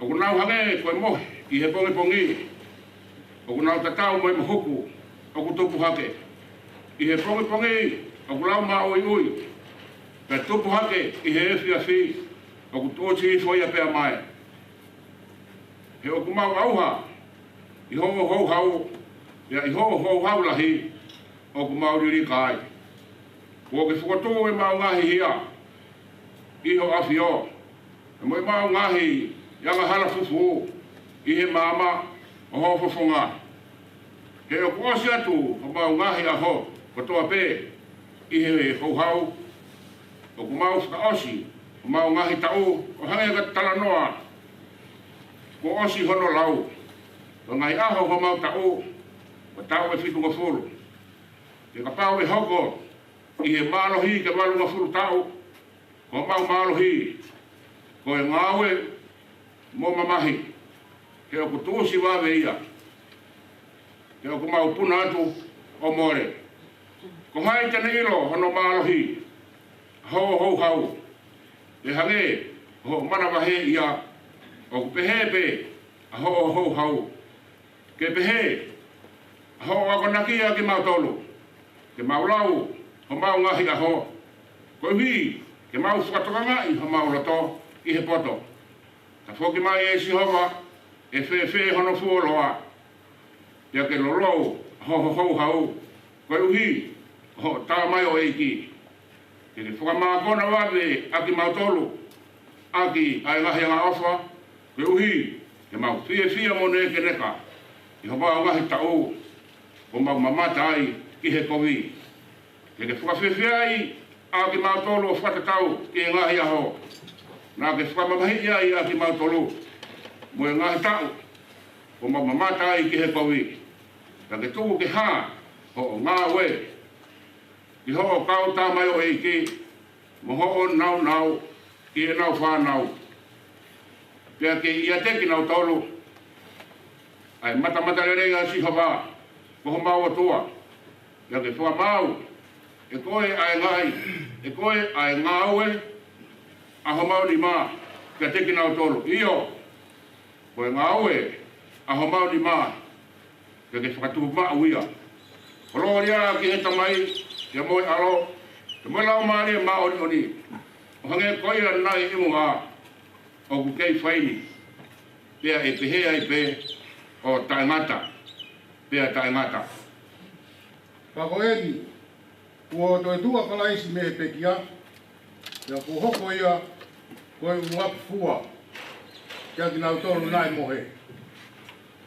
ʻOku nau hangē ko e mohe ʻi he pongipongi, ʻoku nau tatau mo e mohuku ʻoku tupu hake ʻi he pongipongi, ʻoku lau maʻuiʻui, pea tupu hake ʻi he efiafi, ʻoku tuʻusi hifo ia pea mae. He ʻoku mau ʻauha ʻi hoʻo houhau, pea ʻi hoʻo houhau lahi ʻoku mau lilika ai. Kuo ke fokotuʻu ʻemau ngaahi hia ʻi ho ʻafio, pea mo ʻemau ngaahi angahala fufū ʻi he maama ʻo ho fofonga. He ʻoku ʻosi atu homau ngaahi ʻaho kotoa pē ʻi he houhau, ʻoku mau fakaʻosi homau ngaahi taʻu ʻo hangē ko e talanoa kuo ʻosi hono lau. Ko e ngaahi ʻaho homau taʻu, ko e taʻu ʻe fitungofulu. Pea kapau ʻe hoko ʻi he mālohi ke valungofulu taʻu, ko homau mālohi ko e ngāue mo mamahi, he ʻoku tuʻusi vave ia, he ʻoku mau puna atu ʻo mole. Ko hai te ne ʻilo hono mālohi ʻa hoʻo houhau, ʻe hangē ko hoʻo manavahē ia? ʻOku pehē pē ʻa hoʻo houhau. Ke pehē ʻa hoʻo akonaki ʻa kimautolu ke mau lau homau ngaahi ʻaho, koeʻuhi ke mau fakatokangaʻi homau loto ʻi he poto. Tafoki mai, ʻe Sihova, ʻe fēfē hono fuoloa, pea ke lolou ʻa hoʻo houhau, koeʻuhi ko hoʻo tamaioʻeiki. Ke ke fakamākona vave ʻa kimautolu ʻaki ʻa e ngaahi angaʻofa, koeʻuhi ke mau fiefia mo nekeneka ʻi homau ngaahi taʻu, kuo mau mamata ai ki he kovi. Ke ke fakafiefia ai ʻa kimautolu ʻo fakatatau ki he ngaahi ʻaho naʻa ke fakamamahiʻi ai ʻa kimautolu, mo e ngaahi taʻu kuo mau mamata ai ki he kovi. Ka ke tuku ke hā hoʻo ngāue ki hoʻo kau tamaioʻeiki, mo hoʻo nāunau ki heʻenau fānau, pea ke ʻiate kinautolu ʻa e matamatalelei ʻa Sihova ko homau ʻOtua, pea ke fakamaau ʻe koe ʻa e ngaahi, ʻe koe ʻa e ngāue ʻa homau nima kiate kinautolu. ʻIo, ko e ngāue ʻa homau nima, pea ke fakatupu maʻu ia. Kolōlia ki he Tamai, pea mo e ʻAlo, pea mo e Laumālie Māʻoniʻoni, ʻo hangē ko ia naʻe ʻi muʻa, ʻoku kei fai ni, pea ʻe pehē ai pē ʻo taʻengata pea taʻengata. Ka ko eni, kuo toetuʻu ʻa Kalaisi mei he pekia, pea kuo hoko ia ko e ʻuluaki fua kiate kinautolu naʻe mohe.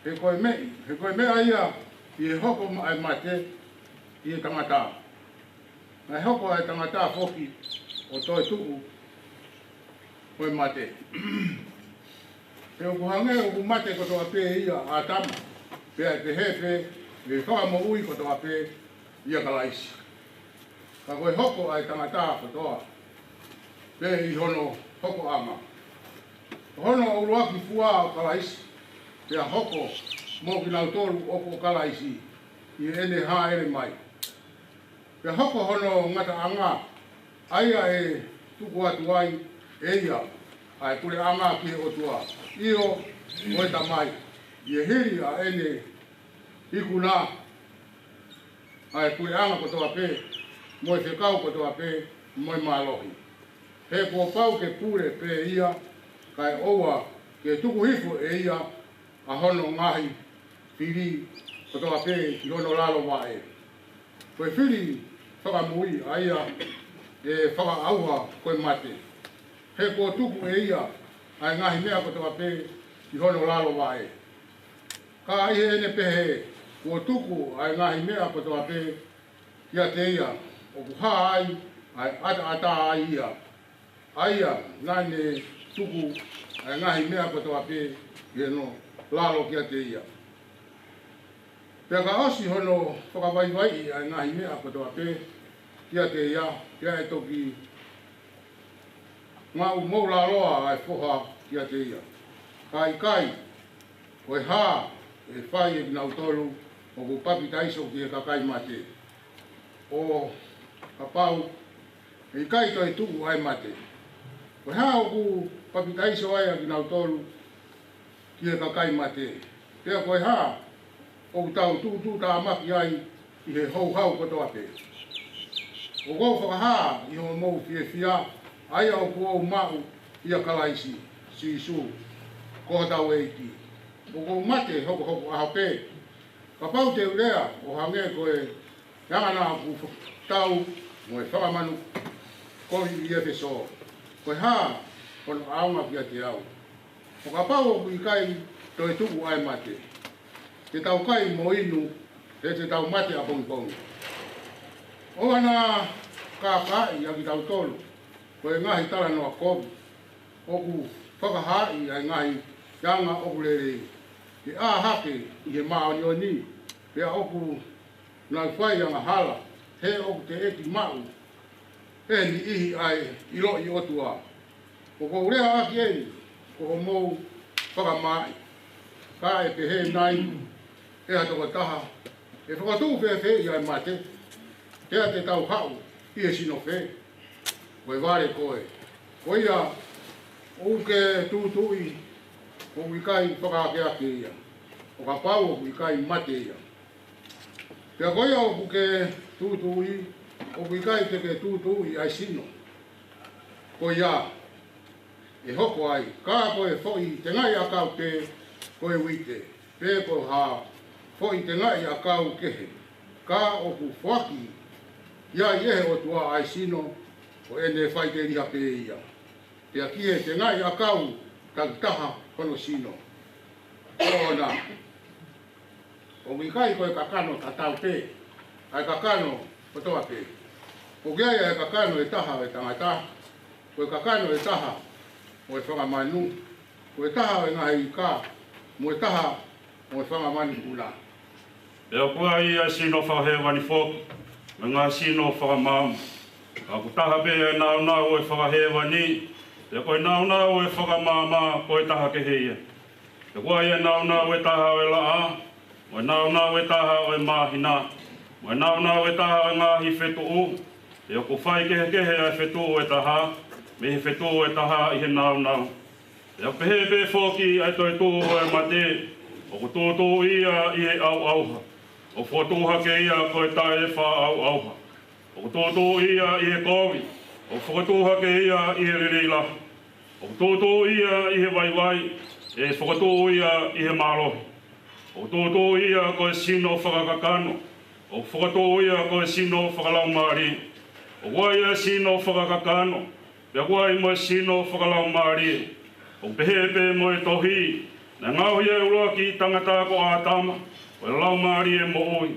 He ko e meʻa, he ko e meʻa ia ʻi he hoko ʻa e mate ʻi he tangata, naʻe hoko ʻa e tangata foki ʻo toetuʻu ko e mate. He ʻoku hangē ʻoku mate kotoa pē ʻia ʻĀtama, pea ʻe pehē pē ʻe fakamoʻui kotoa pē ʻia Kalaisi. Ka ko e hoko ʻa e tangata kotoa pē ʻi hono hokoʻanga. Ko hono ʻuluaki fua ʻo Kalaisi, pea hoko mo kinautolu ʻoku ʻo Kalaisi ʻi heʻene hāʻele mai. Pea hoko hono ngataʻanga, ʻa ia ʻe tuku atu ai ʻe ia ʻa e puleʻanga ki he ʻOtua, ʻio, mo e Tamai, ʻi he hili ʻa ʻene ikuna ʻa e puleʻanga kotoa pē, mo e fekau kotoa pē, mo e mālohi. He kuo pau ke pule pē ia, kae ʻoua ke tuku hifo ʻe ia ʻa hono ngaahi fili kotoa pē ki hono lalo vaʻe. Ko e fili fakamui ʻa ia ʻe fakaʻauha ko e mate. He kuo tuku ʻe ia ʻa e ngaahi meʻa kotoa pē ki hono lalo vaʻe. Ka ʻi heʻene pehē kuo tuku ʻa e ngaahi meʻa kotoa pē kiate ia, ʻoku hā ai ʻa e ʻataʻatā ai ia, ʻa ia naʻa ne tuku ʻa e ngaahi meʻa kotoa pē ki hono lalo kiate ia. Pea ka ʻosi hono fakavaivaiʻi ʻa e ngaahi meʻa kotoa pē kiate ia, pea ʻe toki maʻu moʻulaloa ʻa e foha kiate ia. Ka ʻikai, ko e hā ʻe fai ʻe kinautolu ʻoku papitaiso ki he kakai mate, ʻo kapau ʻe ʻikai toe tuʻu ʻa e mate? Ko e hā ʻoku papitaiso ai ʻa kinautolu ki he kakai mate? Pea ko e hā ʻoku tau tuʻutuʻutāmaki ai ʻi he houhau kotoa pē. ʻOku ou fakahā ʻi hoʻomou fiefia ʻa ia ʻoku ou maʻu ʻia Kalaisi Sīsū ko hotau ʻEiki. ʻOku ou mate hokohoko ʻaho pē. Kapau te u lea ʻo hangē ko e anga naʻa ku tau mo e fanga manu kovi ʻi ʻEfesō, ko e hā hono ʻaonga kiate au? ʻO kapau ʻoku ʻikai toe tuʻu ʻa e mate, te tau kai mo inu, he te tau mate ʻapongipongi. ʻOua naʻa kākaaʻi ʻa kitautolu ko e ngaahi talanoa kovi ʻoku fakahaaʻi ʻa e ngaahi anga ʻoku lelei, ke ʻā hake ʻi he māʻoniʻoni, pea ʻoku nau fai angahala, he ʻoku teʻeki maʻu ʻe he niʻihi ʻa e ʻiloʻi ʻOtua. ʻOku ou lea ʻaki eni ko hoʻomou fakamaaʻi. Ka ʻe pehē nai ʻe ha tokotaha, ʻe fakatuʻu fēfē ʻa e mate? Pea te tau haʻu ʻi he sino fē? Ko e vale koe. Ko ia, ʻoku ke tūtuuʻi ʻoku ʻikai fakaakeake ia, ʻo kapau ʻoku ʻikai mate ia. Pea ko ia ʻoku ke tūtuuʻi, ʻoku ʻikai te ke tūtuuʻi ʻa e sino. Ko ia ʻe hoko ai, ka ko e foʻi tengaʻi ʻakau pē ko e uite, pe ko ha foʻi tengaʻi ʻakau kehe, ka ʻoku foaki ia ʻe he ʻOtua ʻa e sino, ko ʻene faʻiteliha pē ia. Pea ki he tengaʻi ʻakau takitaha hono sino, ʻoku ʻikai ko e kakano tatau pē ʻa e kakano kotoa pē. ʻOku ʻi ai ʻa e kakano ʻe taha ʻo e tangata, ko e kakano ʻe taha ʻo e fanga manu, ko e taha ʻo e ngaahi ika, mo e taha ʻo e fanga manupuna. Pea ʻoku ʻi ai ʻa e sino fakahēvani foki, mo e ngaahi sino fakamāmani. Ka ʻoku taha pē ʻa e nāunau ʻo e fakahēvani, pea ko e nāunau ʻo e fakamāmani ko e taha kehe ia. Pea ʻoku ʻi ai ʻa e nāunau ʻe taha ʻo e laʻā, mo e nāunau ʻe taha ʻo e māhina, mo e nāunau ʻe taha ʻo e ngaahi fetuʻu, pea ʻoku faikehekehe ʻa e fetuʻu ʻe taha mei he fetuʻu ʻe taha ʻi he nāunau. Pea ʻoku pehē pē foki ʻa e toetuʻu ʻo e mate, ʻoku tūtuuʻi ia ʻi he ʻauʻauha, ʻoku fokotuʻu hake ia ko e taʻefaʻaʻauʻauha. ʻOku tūtuuʻi ia ʻi he kovi, ʻoku fokotuʻu hake ia ʻi he lelei lahi. ʻOku tūtuuʻi ia ʻi he vaivai, ʻe fokotuʻu ia ʻi he mālohi. ʻOku tūtuuʻi ia ko e sino fakakakano, ʻoku fokotuʻu ia ko e sino fakalaumālie. ʻOku ʻi ai ʻa e sino fakakakano, pea ʻoku ʻi ai mo e sino fakalaumālie. ʻOku pehē pē mo e tohi, naʻe ngaohi ʻa e ʻuluaki tangata ko ʻĀtama ko e laumālie moʻui.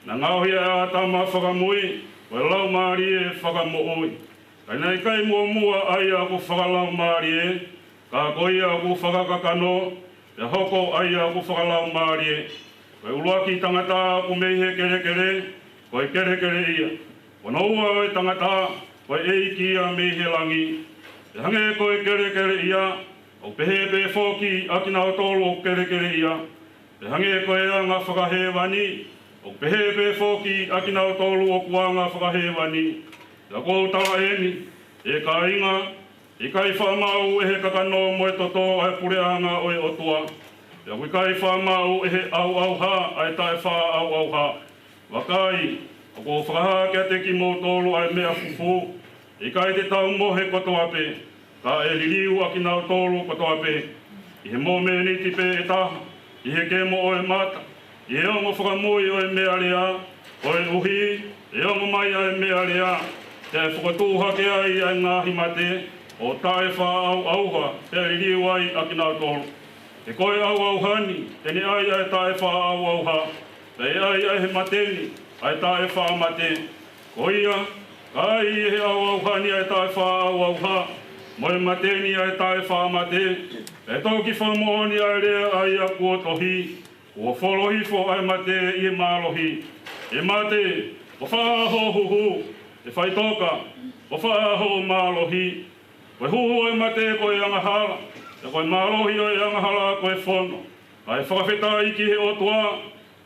Naʻe ngaohi ʻa ʻĀtama fakamui ko e laumālie fakamoʻui. Ka naʻe ʻikai muʻomuʻa ʻa ia ʻoku fakalaumālie, ka ko ia ʻoku fakakakano, pea hoko ʻa ia ʻoku fakalaumālie. Ko e ʻuluaki tangata ʻoku mei he kelekele, ko e kelekele ia. Ko hono ua ʻo e tangata, ko e ʻEiki ia mei he langi. Pea hangē ko e kelekele ia, ʻoku pehē pē foki ʻa kinautolu ʻoku kelekele ia. Pea hangē ko e anga fakahēvani, ʻoku pehē pē foki ʻa kinautolu ʻoku anga fakahēvani. Pea ʻoku ou tala eni, ʻe kāinga, ʻikai faʻa maʻu ʻe he kakano mo e toto ʻa e puleʻanga ʻo e ʻOtua. Pea ʻoku ʻikai faʻa maʻu ʻe he ʻauʻauha ʻa e taʻefaʻaʻauʻauha. Vakai, ʻoku ou fakahā kiate kimoutolu ʻa e meʻa fufū. ʻIkai te tau mohe kotoa pē, ka ʻe liliu ʻa kinautolu kotoa pē, ʻi he momeniti pē ʻe taha, ʻi he kemo ʻo e mata, ʻi he ongo fakamui ʻo e meʻalea, koeʻuhi ʻe ongo mai ʻa e meʻalea, pea ʻe fokotuʻu hake ai ʻa e ngaahi mate, ʻo taʻefaʻaʻauʻauha, pea liliu ai ʻa kinautolu. He ko e ʻauʻauha ni te ne ʻai ʻa e taʻefaʻaʻauʻauha, pea ʻe ʻai ʻe he mate ni ʻa e taʻefaʻamate. Ko ia, ka ai ʻe he ʻauʻauha ni ʻa e taʻefaʻaʻauʻauha, mo e mate ni ʻa e taʻefaʻamate, pea ʻe toki fakamoʻoni ʻa e lea ʻa ia kuo tohi, kuo folo hifo ʻa e mate ʻi he mālohi. ʻE mate, ko fē hoʻo huhu? ʻE faʻitoka, ko fē hoʻo mālohi? Ko e huhu ʻo e mate ko e angahala, pea ko e mālohi ʻo e angahala ko e fono. Kae fakafetaʻi ki he ʻOtua,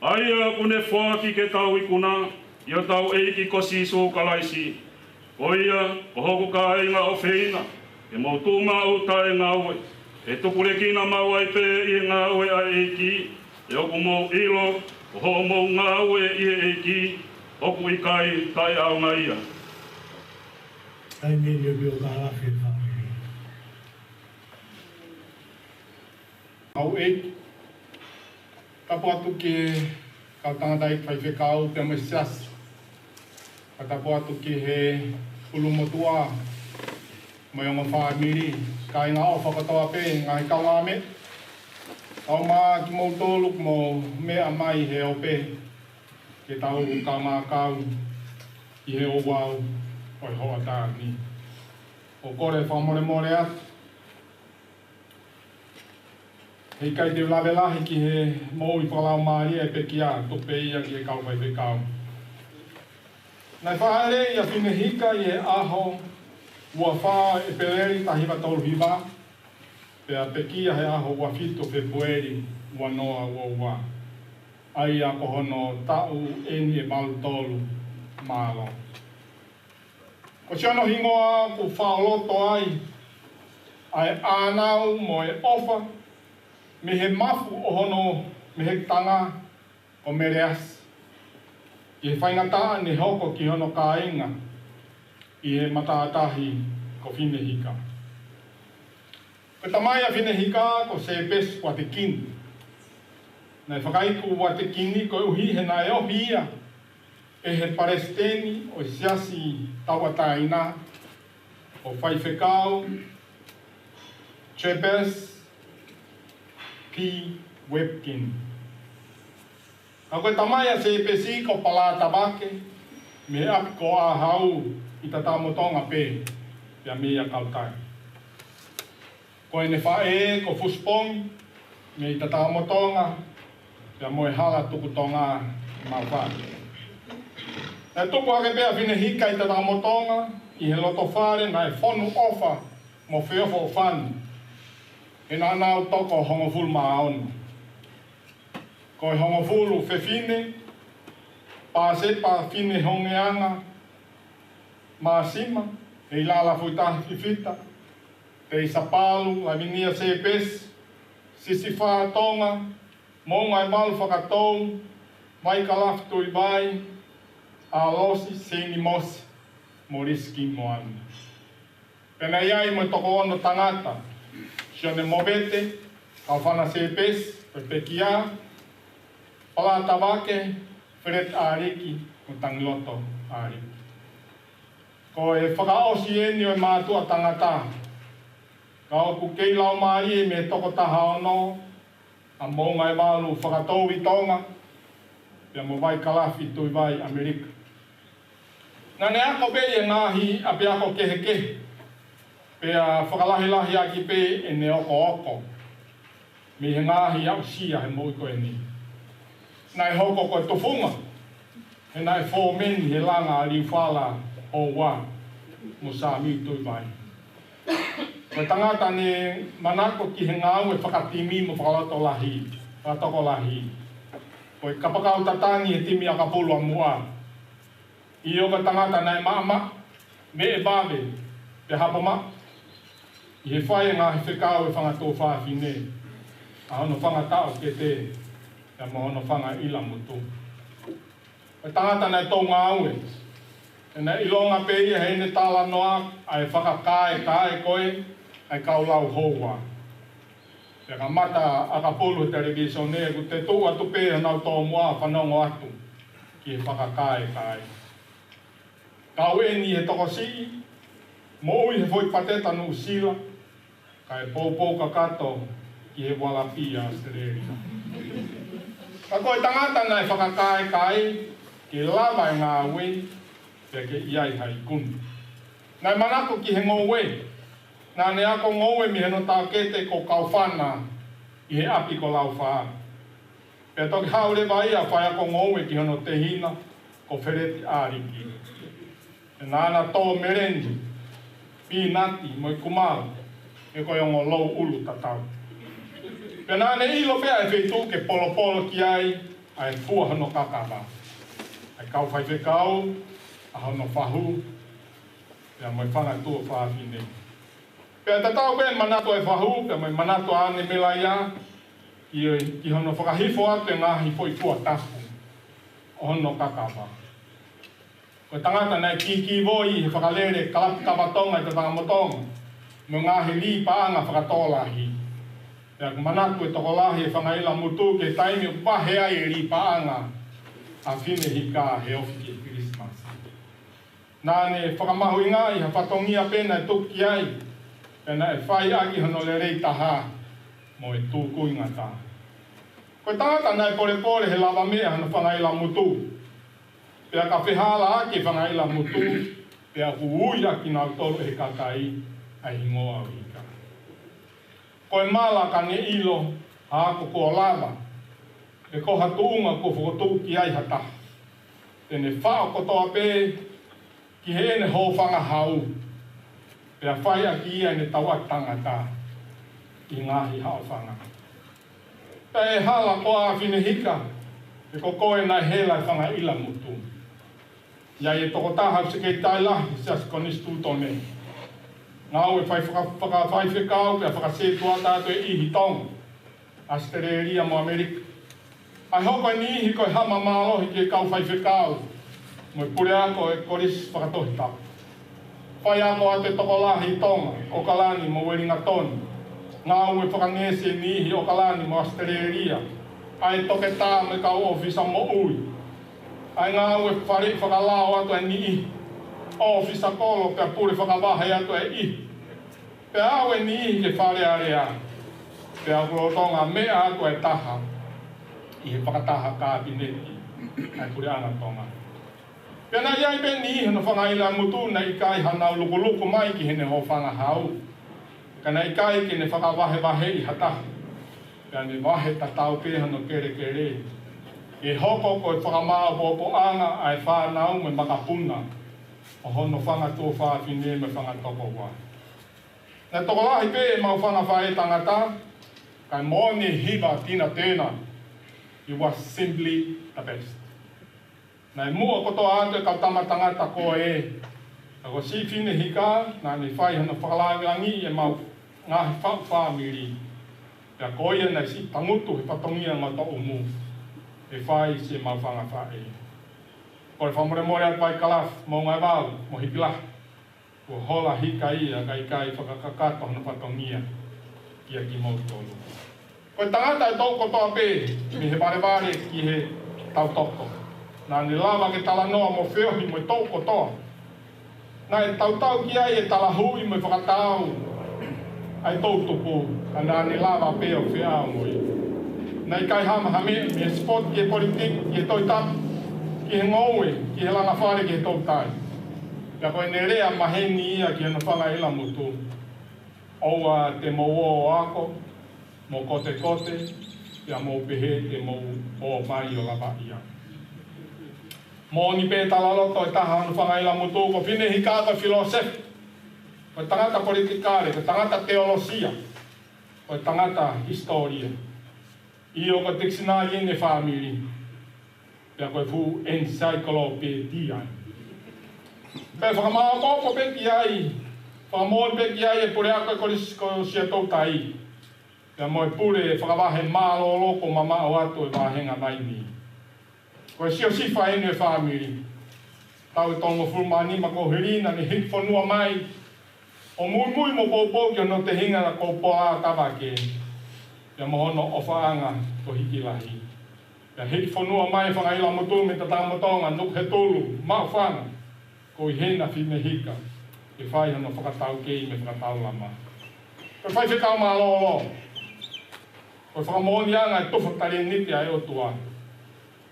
ʻa ia ʻoku ne foaki ke tau ikuna ʻi hotau ʻEiki ko Sīsū Kalaisi. Ko ia, ko hoku kāinga ʻofeina, ke mou tuʻu maʻu taʻengaue, ʻe tupulekina maʻu ai pē ʻi he ngāue ʻa e ʻEiki, he ʻoku mou ʻilo Ko hoʻomou ngāue ʻi he ʻEiki ʻoku ʻikai taʻeʻaonga ia. Taimi ni ʻoku ʻikai ke lafi e fāmili. Kau ʻEiki, tapu atu ki he kau tangataʻeiki faifekau pea mo e siasi. Ka tapu atu ki he ʻulumotuʻa mo e ongo fāmili, kāinga ʻofa kotoa pē, ngaahi kaungāmeʻa. Kae ʻumaʻā kimoutolu kuo mou meʻa mai he ope ke tau kaungā kau ʻi he ouau ʻo e hoʻatā ni. ʻOku ou kole fakamolemole atu. He ʻikai te u lave lahi ki he moʻui fakalaumālie ʻa e pekia, tuku pē ia ki he kau faifekau. Naʻe fāʻeleʻi ʻa Finehika ʻi he ʻaho ua fā ʻEpeleli taha hiva tolu hiva, pea pekia he ʻaho ua fitu Fēpueli ua noa ua ua. ʻA ia ko hono taʻu eni ʻe valu tolu. Mālō. Ko siʻono hingoa ʻoku faʻo loto ai ʻa e ʻānau mo e ʻofa mei he mafu ʻo hono mehekitanga ko Meleasi, ʻi he faingataʻa ne hoko ki hono kāinga ʻi he matātahi ko Finehika. Ko e tamai ʻa Finehika ko Sēpesi Uatekini. Naʻe fakaiku Uatekini koeʻuhi he naʻe ohi ia ʻe he palesiteni ʻo e Siasi Tauʻatāina, ko Faifekau Jabez P. Webkin. Ka ko e tamai ʻa Sēpesi ko Palātavake, mei he ʻapi ko ʻĀhau ʻi Tatamotonga pē, pea mei ʻAkautai. Ko ʻene faʻē ko Fusipongi, mei Tatamotonga, pea mo e hala Tukutonga Maufaʻa. Naʻe tupu hake pē ʻa Finehika ʻi Tatamotonga, ʻi he lotofale naʻe fonu ʻofa mo feʻofoʻofani, he naʻa nau toko hongofulu mā ono. Ko e hongofulu fefine: Pāsepa Finehongeanga Māsima, ʻEilala Fuitahi Fifita, Teisapalu Lavinia Sēpesi, Sisifā Tonga, Moʻungaevalu Fakatou, Vaikalafi Tuivai, ʻAlosi Seini Mosi, mo Lisiki Moana. Pea naʻe ʻi ai mo e toko ono tangata: Sione Movete, Kaufana Sēpesi, ko e pekia, Palātavake, Feleti ʻAliki, mo Tangiloto ʻAliki. Ko e fakaʻosi eni ʻo e mātuʻa tangata, ka ʻoku kei laumālie mei he toko taha ono, ʻa Moʻungaevalu Fakatou ʻi Tonga, pea mo Vaikalafi Tuivai ʻAmelika. Naʻa ne ako pē ʻi he ngaahi ʻapiako kehekehe, pea fakalahilahi ʻaki pē ʻene okooko mei he ngaahi aʻusia he moʻui ko eni. Naʻe hoko ko e tufunga, he naʻe fōmeni he langa ʻa Liufala Houa mo Sāmiu Tuivai. Ko e tangata ne manako ki he ngāue fakatimi mo fakalotolahi, fakatokolahi. Ko e kapakau tatangi he timi ʻakapulu ʻa Muʻa. ʻIo, ko e tangata naʻe maʻamaʻa, veʻe vave, pea hapo maʻu ʻi he fai e ngaahi fekau ʻa e fanga tuofāfine, ʻa hono fanga taʻokete, pea mo hono fanga ʻilamutu. Ko e tangata naʻe tau ngāue, he naʻe ʻilonga pē ia heʻene talanoa ʻa e fakakaekae ko ē ʻa e kau lau houa. Pea kamata ʻakapulu he televīsone, ʻoku te tuʻu atu pē honau tōmuʻa ʻo fanongo atu ki he fakakaekae. Kau eni he tokosiʻi, moʻui he foʻi pateta Nuʻusila, kae poupou kakato ki he ualapi ʻa ʻAositelēlia. Ka ko e tangata naʻe fakakaekae ke lava e ngāue, pea ke ʻi ai ha ikuna. Naʻe manako ki he ngoue. Naʻa ne ako ngoue mei hono taʻokete ko Kaufana ʻi he ʻapi ko Laufā. Pea toki haʻu leva ia ʻo faiako ngoue ki hono tehina ko Feleti ʻAliki. Pea naʻa na tō meleni, pīnati mo e kumau, he ko e ongo louʻulu tatau. Pea naʻa ne ʻilo pē ʻa e feituʻu ke polopolo ki ai ʻa e fua hono kakava, ʻa e kau faifekau, ʻa hono fahu, pea mo e fanga tuofāfine. Pea tatau pē manatu ʻa e fahu, pea mo e manatu ʻa ʻAne Melaia, ki, ki hono fakahifo atu e ngaahi foʻi fua tapu. ʻo hono kakava. Ko e tangata naʻe kīkīvoi he fakalele kalapu kava Tonga ʻi Tatangamotonga mo e ngaahi lī paʻanga fakatokolahi. Pea ʻoku manatu e tokolahi ʻo Fangaila Mutu ki he taimi ʻoku vahe ai e lī paʻanga ʻa Fine Hika he ofi ki he Kilisimasi. Naʻa ne fakamahuʻingaʻi ha fatongia pē naʻe tuku ki ai, pea naʻe fai ʻaki hono lelei taha mo e tūkuingata. Ko e tangata naʻe polepole he lavameʻa hono Fangaila Mutu. Pea ka fehālaaki e Fangaila Mutu, pea ʻoku ui ʻa kinautolu ʻe he kakai ʻa e hingoa ʻo Hika. Ko e mala ka ne ʻilo, ʻa ko kuo lava, pe ko ha tuʻunga kuo fokotuʻu ki ai ha taha, te ne faʻo kotoa pē ki heʻene hōfanga hau, pea fai ʻaki ia ʻene tauʻatāina ʻi he ngaahi haʻofanga. Pea ʻe hala koā Fine Hika, he ko koe naʻe hela e Fangaila Mutu. ʻI ai e tokotaha ʻoku sekelitali lahi he Siasi Konisitūtone. Ngāue fai faka-, fakafaifekau pea fakasētuata atu e ʻihi Tonga, ʻAositelēlia mo ʻAmelika. ʻA e hoko e niʻihi ko e hama mālohi ki he kau faifekau mo e puleako e Kolisi Fakatohitapu. Faiako atu e tokolahi ʻi Tonga, ʻOkalani mo Uelingatoni. Ngāue fakangeʻesi e niʻihi ʻi ʻOkalani mo ʻAositelēlia. ʻA e toketā mo e kau ʻōfisa moʻui. ʻA e ngāue faleʻi fakalao atu e niʻihi ʻōfisa kolo pea pule fakavahe atu e ʻihi. Pea aʻu e niʻihi ki he Fale Alea. Pea ʻoku lolotonga meʻa atu e taha ʻi he fakataha Kapineti ʻa e Puleʻanga Tonga. Pea naʻe ʻi ai pē niʻihi hono Fangaila Mutu naʻe ʻikai haʻanau lukuluku mai ki heʻene hōfanga hau. Ka naʻe ʻikai ke ne fakavahevaheʻi ha taha. Pea ne vahe tatau pē hono kelekele. ʻE hoko ko e fakamāopoopoʻanga ʻa e fānau mo e makapuna ʻo hono fanga tuofāfine mo e fanga tokoua. Naʻe tokolahi pē ʻemau fanga faʻētangata, kae moʻoni e hiva Tina Turner, "He was simply the best." Naʻe muʻa kotoa atu e kau tama tangata ko ē, ka ko siʻi Fine Hika, naʻa ne fai hono fakalāngilangiʻi ʻemau ngaahi faʻu fāmili. Pea ko ia naʻe siʻi tangutu he fatongia ngotoʻumu ʻe fai siʻemau fanga faʻē. Ko e fakamolemole atu Vaikalafi, Moʻungaevalu mo Hikilahi, kuo hola Hika ia kae ʻikai fakakakato hono fatongia kiate kimoutolu. Ko e tangata ʻe toʻu kotoa pē, mei he valevale ki he tautoko. Naʻa ne lava ke talanoa mo feohi mo e toʻu kotoa. Naʻe tautau ki ai e talahuʻi mo e fakataau ʻa e toʻu tupu, ka naʻa ne lava pē ʻo feʻao mo ia. Naʻe ʻikai hamahameʻi mei he sipoti ki he politiki, ki he Tohi Tapu, ki he ngoue, ki he langa fale, ki he toutai. Pea ko ʻene lea maheni ia ki hono Fangaila Mutu: "ʻOua te mou ō ʻo ako, mo kotekote, pea mou pehē te mou ō mai ʻo lavaʻi au." Moʻoni pē talaloto e taha hono Fangaila Mutu, ko Fine Hika ko e filosefa, ko e tangata politikale, ko e tangata teolosia, ko e tangata hisitōlia. ʻIo, ko e tikisinale ʻene fāmili, pea ko e fuʻu ʻenisaikolopetia. Pea fakamāopoopo pē ki ai, fakamoʻoni pē ki ai e puleako e Kolisi ko Siaʻatoutai, pea mo e pule fakavahe mālōlō kuo mamaʻo atu e vāhenga vaini. Ko e Siosifa ʻeni e fāmili. Taʻu ʻe tolungofulu mā nima kuo hili naʻa ne hiki fonua mai ʻo muimui mo poupou ki hono tehinga naʻa ku pola tavake, pea mo hono ʻofaʻanga ko Hikilahi. Pea hiki fonua mai Fangaila Mutu mei Tatangamotonga, Nukuhetulu, Maʻufanga, ko e ʻi hena Fine Hika ke fai hono fakataukei mo e fakataulama. Ko e faifekau mālōlō, ko e fakamoʻoniʻanga e tufa talēniti ʻa e ʻOtua.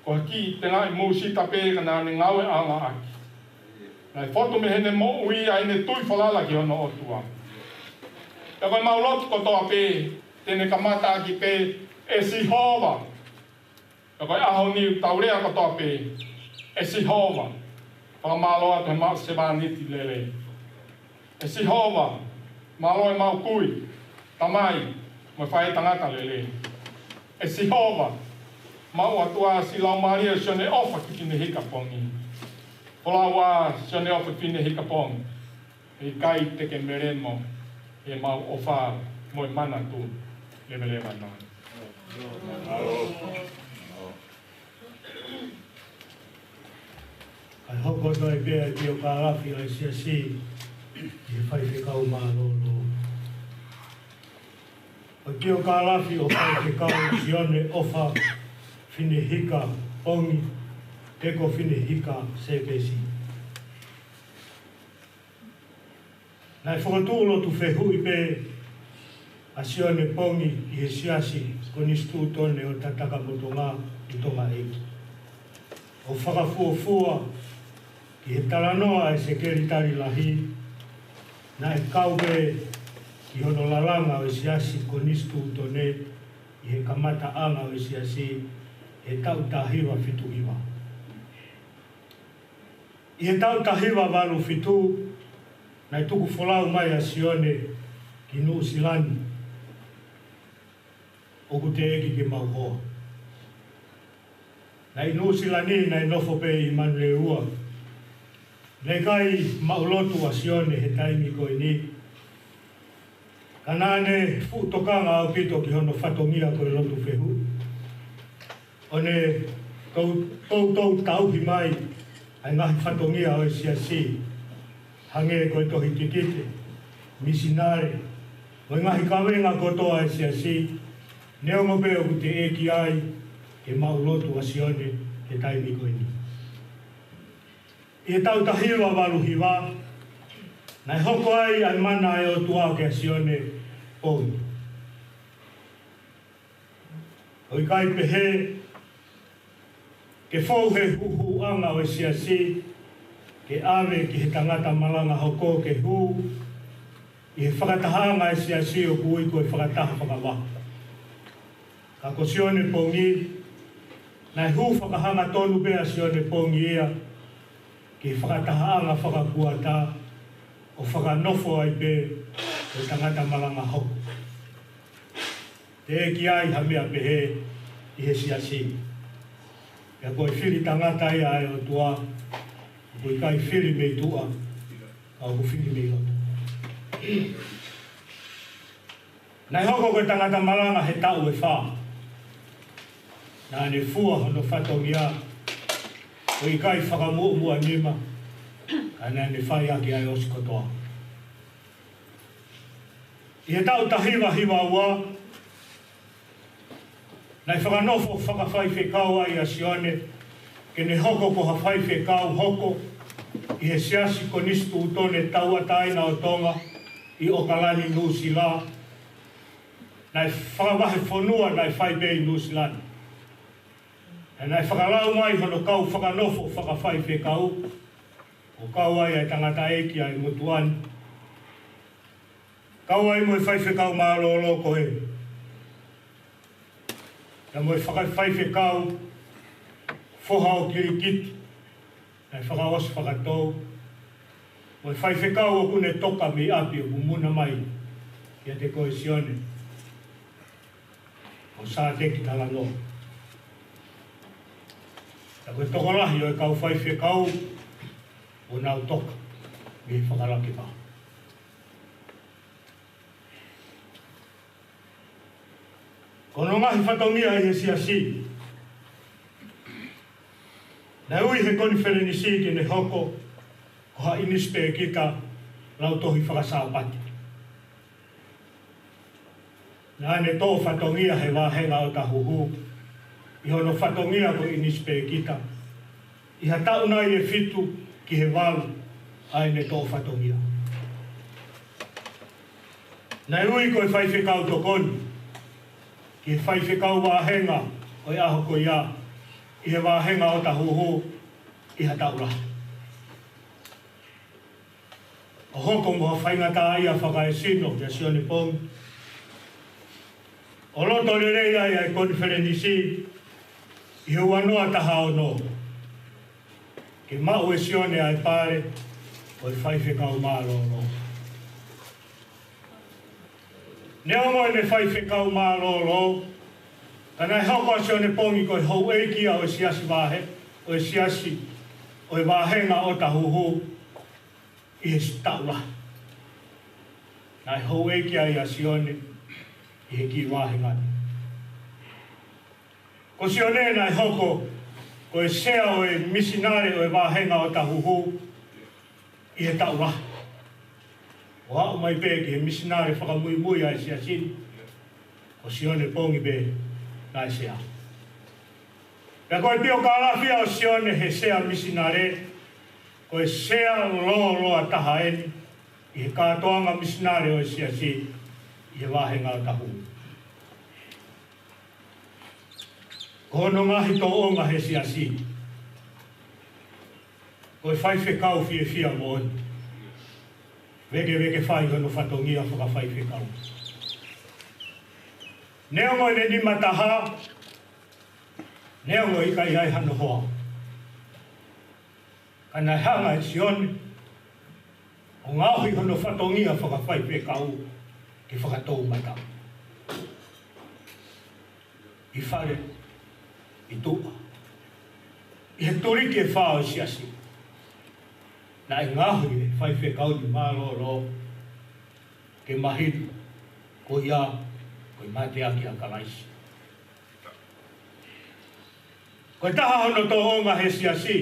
Ko ha kiʻi tengaʻi mūsita pē ka naʻa ne ngāue ʻaonga ʻaki. Naʻe fotu mei heʻene moʻui ʻa ʻene tui falala ki hono ʻOtua. Pea ko ʻemau lotu kotoa pē, te ne kamata ʻaki pē, "ʻE Sihova." Pea ko e ʻaho ni ʻoku tau lea kotoa pē, "ʻE Sihova, fakamālō atu he maʻu sevāniti lelei." ʻE Sihova, mālō e maʻu kui, tamai, mo e faʻētangata lelei. ʻE Sihova, maʻu atu ā siʻi laumālie ʻo Sione ʻOfa ki Fine Hika Pongi. Folau ā Sione ʻOfa ki Fine Hika Pongi, he ʻikai te ke melemo ʻemau ʻofa mo e manatu leveleva noa. Mālō. ʻE hoko atu ai pē ʻa e piokālafi ʻo e Siasi ʻi he Faifekau Mālōlō. ʻO e piokālafi ʻo Faifekau Sione ʻOfa Finehika Pongi, Peko Finehika Sēpesi. Naʻe fokotuʻu lotu fehuʻi pē ʻa Sione Pongi ʻi he Siasi Konisitūtone ʻo Tatakamotonga ʻi Tonga ʻEiki, ʻo fakafuofua ki he talanoa ʻa e Sekelitali Lahi, naʻe kau pē ki hono lalanga ʻo e Siasi Konisitūtone ʻi he kamataʻanga ʻo e Siasi he taʻu taha hiva fitu hiva. ʻI he taʻu taha hiva valu fitu, naʻe tuku folau mai ʻa Sione ki Nuʻusila ni, ʻoku teʻeki ke mau hoa. Naʻe ʻi Nuʻusila ni, naʻe nofo pē ʻi Manurewa. Naʻe ʻikai maʻu lotu ʻa Sione he taimi ko eni, ka naʻa ne fuʻu tokanga ʻaupito ki hono fatongia ko e lotu fehuʻi, ʻo ne tou-, toutou tauhi mai ʻa e ngaahi fatongia ʻo e Siasi, hangē ko e tohi kikite, misinale, mo e ngaahi kavenga kotoa ʻa e Siasi, neongo pē ʻoku teʻeki ai ke maʻu lotu ʻa Sione he taimi ko eni. ʻI he taʻu taha hiva valu hiva, naʻe hoko ai ʻa e mana ʻa e ʻOtua kia Sione Pongi. ʻO ʻikai pehē ke fou he huhuʻanga ʻo e Siasi, ke ʻave ki he tangata malanga hoko ke hū ʻi he fakatahaʻanga ʻa e Siasi ʻoku ui ko e fakataha fakavahaʻa. Ka ko Sione Pongi, naʻe hū fakahangatonu pē ʻa Sione Pongi ia ki he fakatahaʻanga fakakuata, ʻo fakanofo ai pē ko e tangata malanga hoko. Teʻeki ai ha meʻa pehē ʻi he Siasi. Pea ko e fili tangata ia ʻa e ʻOtua, ʻoku ʻikai fili mei tuʻa, ka ʻoku fili mei loto. Naʻe hoko ko e tangata malanga he taʻu ʻe fā. Naʻa ne fua hono fatongia, ʻo ʻikai fakamuʻomuʻa nima, ka naʻa ne fai ʻaki ʻa e ʻosi kotoa. ʻI he taʻu taha hiva hiva ua, naʻe fakanofo fakafaifekau ai ʻa Sione, ke ne hoko ko ha faifekau hoko ʻi he Siasi Konisitūtone Tauʻatāina ʻo Tonga ʻi ʻOkalani, Nuʻusila. Naʻe fakavahefonua naʻe fai pē ʻi Nuʻusila ni. Naʻe fakalau mai hono kau fakanofo fakafaifekau, ʻo kau ai ʻa e tangataʻeiki ʻa e motuʻa ni, kau ai mo e faifekau mālōlō ko ē, pea mo e fakafaifekau foha ʻo Kilikiti, naʻe fakaʻosi fakatou, mo e faifekau ʻoku ne toka mei ʻapi ʻoku muna mai kiate koe Sione, ko Sāteki Talanoa. Pea ko e tokolahi ʻo e kau faifekau ʻoku nau toka mei Fakalakepa. Ko hono ngaahi fatongia ʻi he Siasi, naʻe ui he konifelenisi ke ne hoko ko ha ʻinisipēkita lautohi faka-Sāpate. Naʻa ne toʻo fatongia he vāhenga ʻo Tahuhu ʻi hono fatongia ko e ʻinisipēkita, ʻi ha taʻu nai ʻe fitu ki he valu ʻa ʻene toʻo fatongia. Naʻe ui ko e faifekau tokoni ki he faifekau vāhenga ʻo e ʻaho ko ia ʻi he vāhenga ʻo Tahuhu ʻi ha taʻu lahi, ʻo hoko mo ha faingataʻaʻia fakaesino kia Sione Pongi, ʻo loto lelei ai ʻa e konifelenisi ʻi he ua noa taha ono, ke maʻu ʻe Sione ʻa e pale ʻo e faifekau mālōlō. Neongo ʻene faifekau mālōlō, ka naʻe hoko ʻa Sione Pongi ko e houʻeiki ia ʻo e siasi vāhe-, ʻo e siasi ʻo e vāhenga ʻo Tahuhu ʻi he taʻu lahi. Naʻe houʻeiki ai ʻa Sione ʻi he kiʻi vāhenga ni. Ko Sione naʻe hoko Ko e sea ʻo e misinale ʻo e vāhenga ʻo Tahuhu ʻi he taʻu lahi, ʻo aʻu mai pē ki he misinale fakamuimui ʻa e Siasi ni, ko Sione Pongipe naʻe sea. Pea ko e piokālafia ʻo Sione he sea misinale, ko e sea lōloa taha eni ʻi he kātoanga misinale ʻo e Siasi ʻi he vāhenga ʻo Tahuhu. Ko hono ngaahi tōʻonga he Siasi, ko e faifekau fiefia moʻoni, vēkeveke fai hono fatongia fakafaifekau. Neongo ʻene nima taha, neongo ʻikai ʻi ai hano hoa, ka naʻe hanga ʻe Sione ʻo ngaohi hono fatongia fakafaifekau ke fakatoumata. ʻI fale, ʻi tuʻa, ʻi he tuliki ʻe fā ʻo e Siasi, naʻe ngaohi e faifekau ni mālōlō ke mahino ko ia ko e mateaki ʻa Kalaisi. Ko e taha hono tōʻonga he Siasi,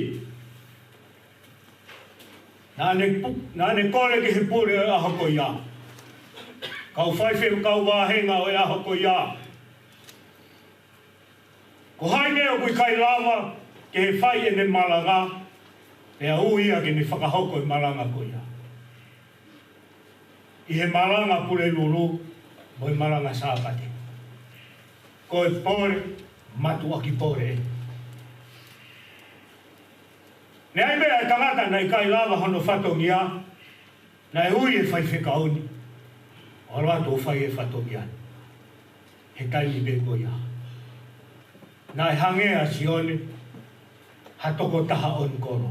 naʻa ne pu-, naʻa ne kole ki he pule ʻo e ʻaho ko ia, kau faifekau vāhenga ʻo e ʻaho ko ia, ko hai ʻoku ʻikai lava ke fai ʻene malanga, pea ui ia ke ne fakahoko e malanga ko ia ʻi he malanga Pulelulu mo e malanga Sāpate. Ko e pole, mātuʻaki pole. Naʻe ʻi ai pē ʻa e tangata naʻe ʻikai lava hono fatongia, naʻe ui e faifekau ni ʻo ʻalu atu ʻo fai e fatongia ni he taimi pē ko ia. Naʻe hangē ʻa Sione ha tokotaha ʻoni kolo.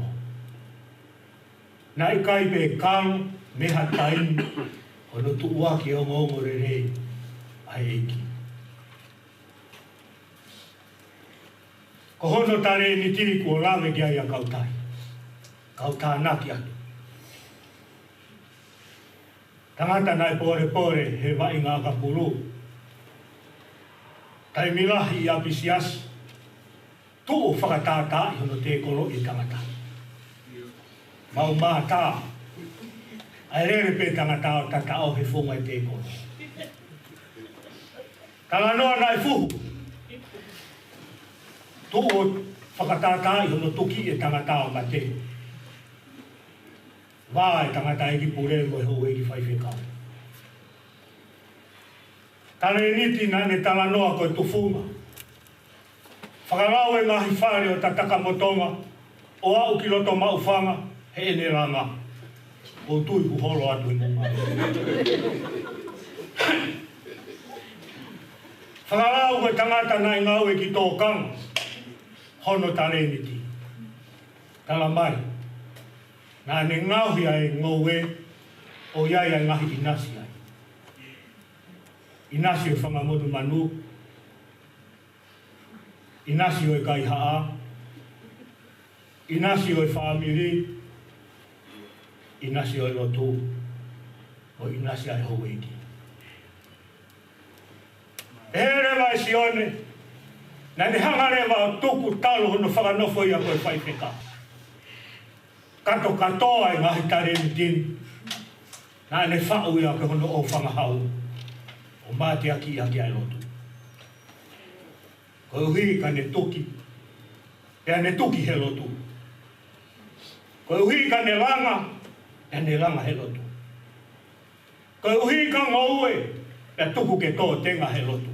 Naʻe ʻikai pē kalo mei ha taimi hono tuʻuaki e ongoongolelei ʻa e ʻEiki. Ko hono talēniti kuo lave ki ai ʻa Kautai, kau tānaki atu. Tangata naʻe pōlepole he vaʻinga ʻakapulu. Taimi lahi ʻi ʻapisiasi, tuʻu ʻo fakatātaaʻi hono tēkolo e tangata. Mau mātā, ʻa e lele pē tangata ʻo tataʻo he funga e tēkolo. Talanoa naʻe fuhu, tuʻu ʻo fakatātaaʻi hono tuki e tangata ʻo mate. Vā e tangataʻeiki pule mo e houʻeiki faifekau. Talēniti naʻa ne talanoa ko e tufunga. Fakalau e ngaahi fale ʻo Tatakamotonga ʻo aʻu ki loto Maʻufanga heʻene langa. ʻOku ou tui kuo holo atu e moʻunga. Fakalau ko e tangata naʻe ngāue ki tōkanga hono talēniti. Tala mai, naʻa ne ngaohi ʻa e ngoue ʻo ʻi ai ʻa e ngaahi ʻinasi ai. ʻInasi ʻo e fanga monumanu, ʻinasi ʻo e kaihaʻa, ʻinasi ʻo e fāmili, ʻinasi ʻo e lotu, mo e ʻinasi ʻa e houʻeiki. Pehē leva ʻe Sione, naʻa ne hanga leva ʻo tuku talu hono fakanofo ia ko e faifekau. Katoa kātoa e ngaahi talēniti ni, naʻa ne faʻu ia ki hono ʻōfangahau ʻo mateakiʻi ʻaki ʻa e lotu. Koeʻuhi ka ne tuki, pea ne tuki he lotu. Koeʻuhi ka ne langa, pea ne langa he lotu. Koeʻuhi ka ngoue, pea tuku ke tōtenga he lotu.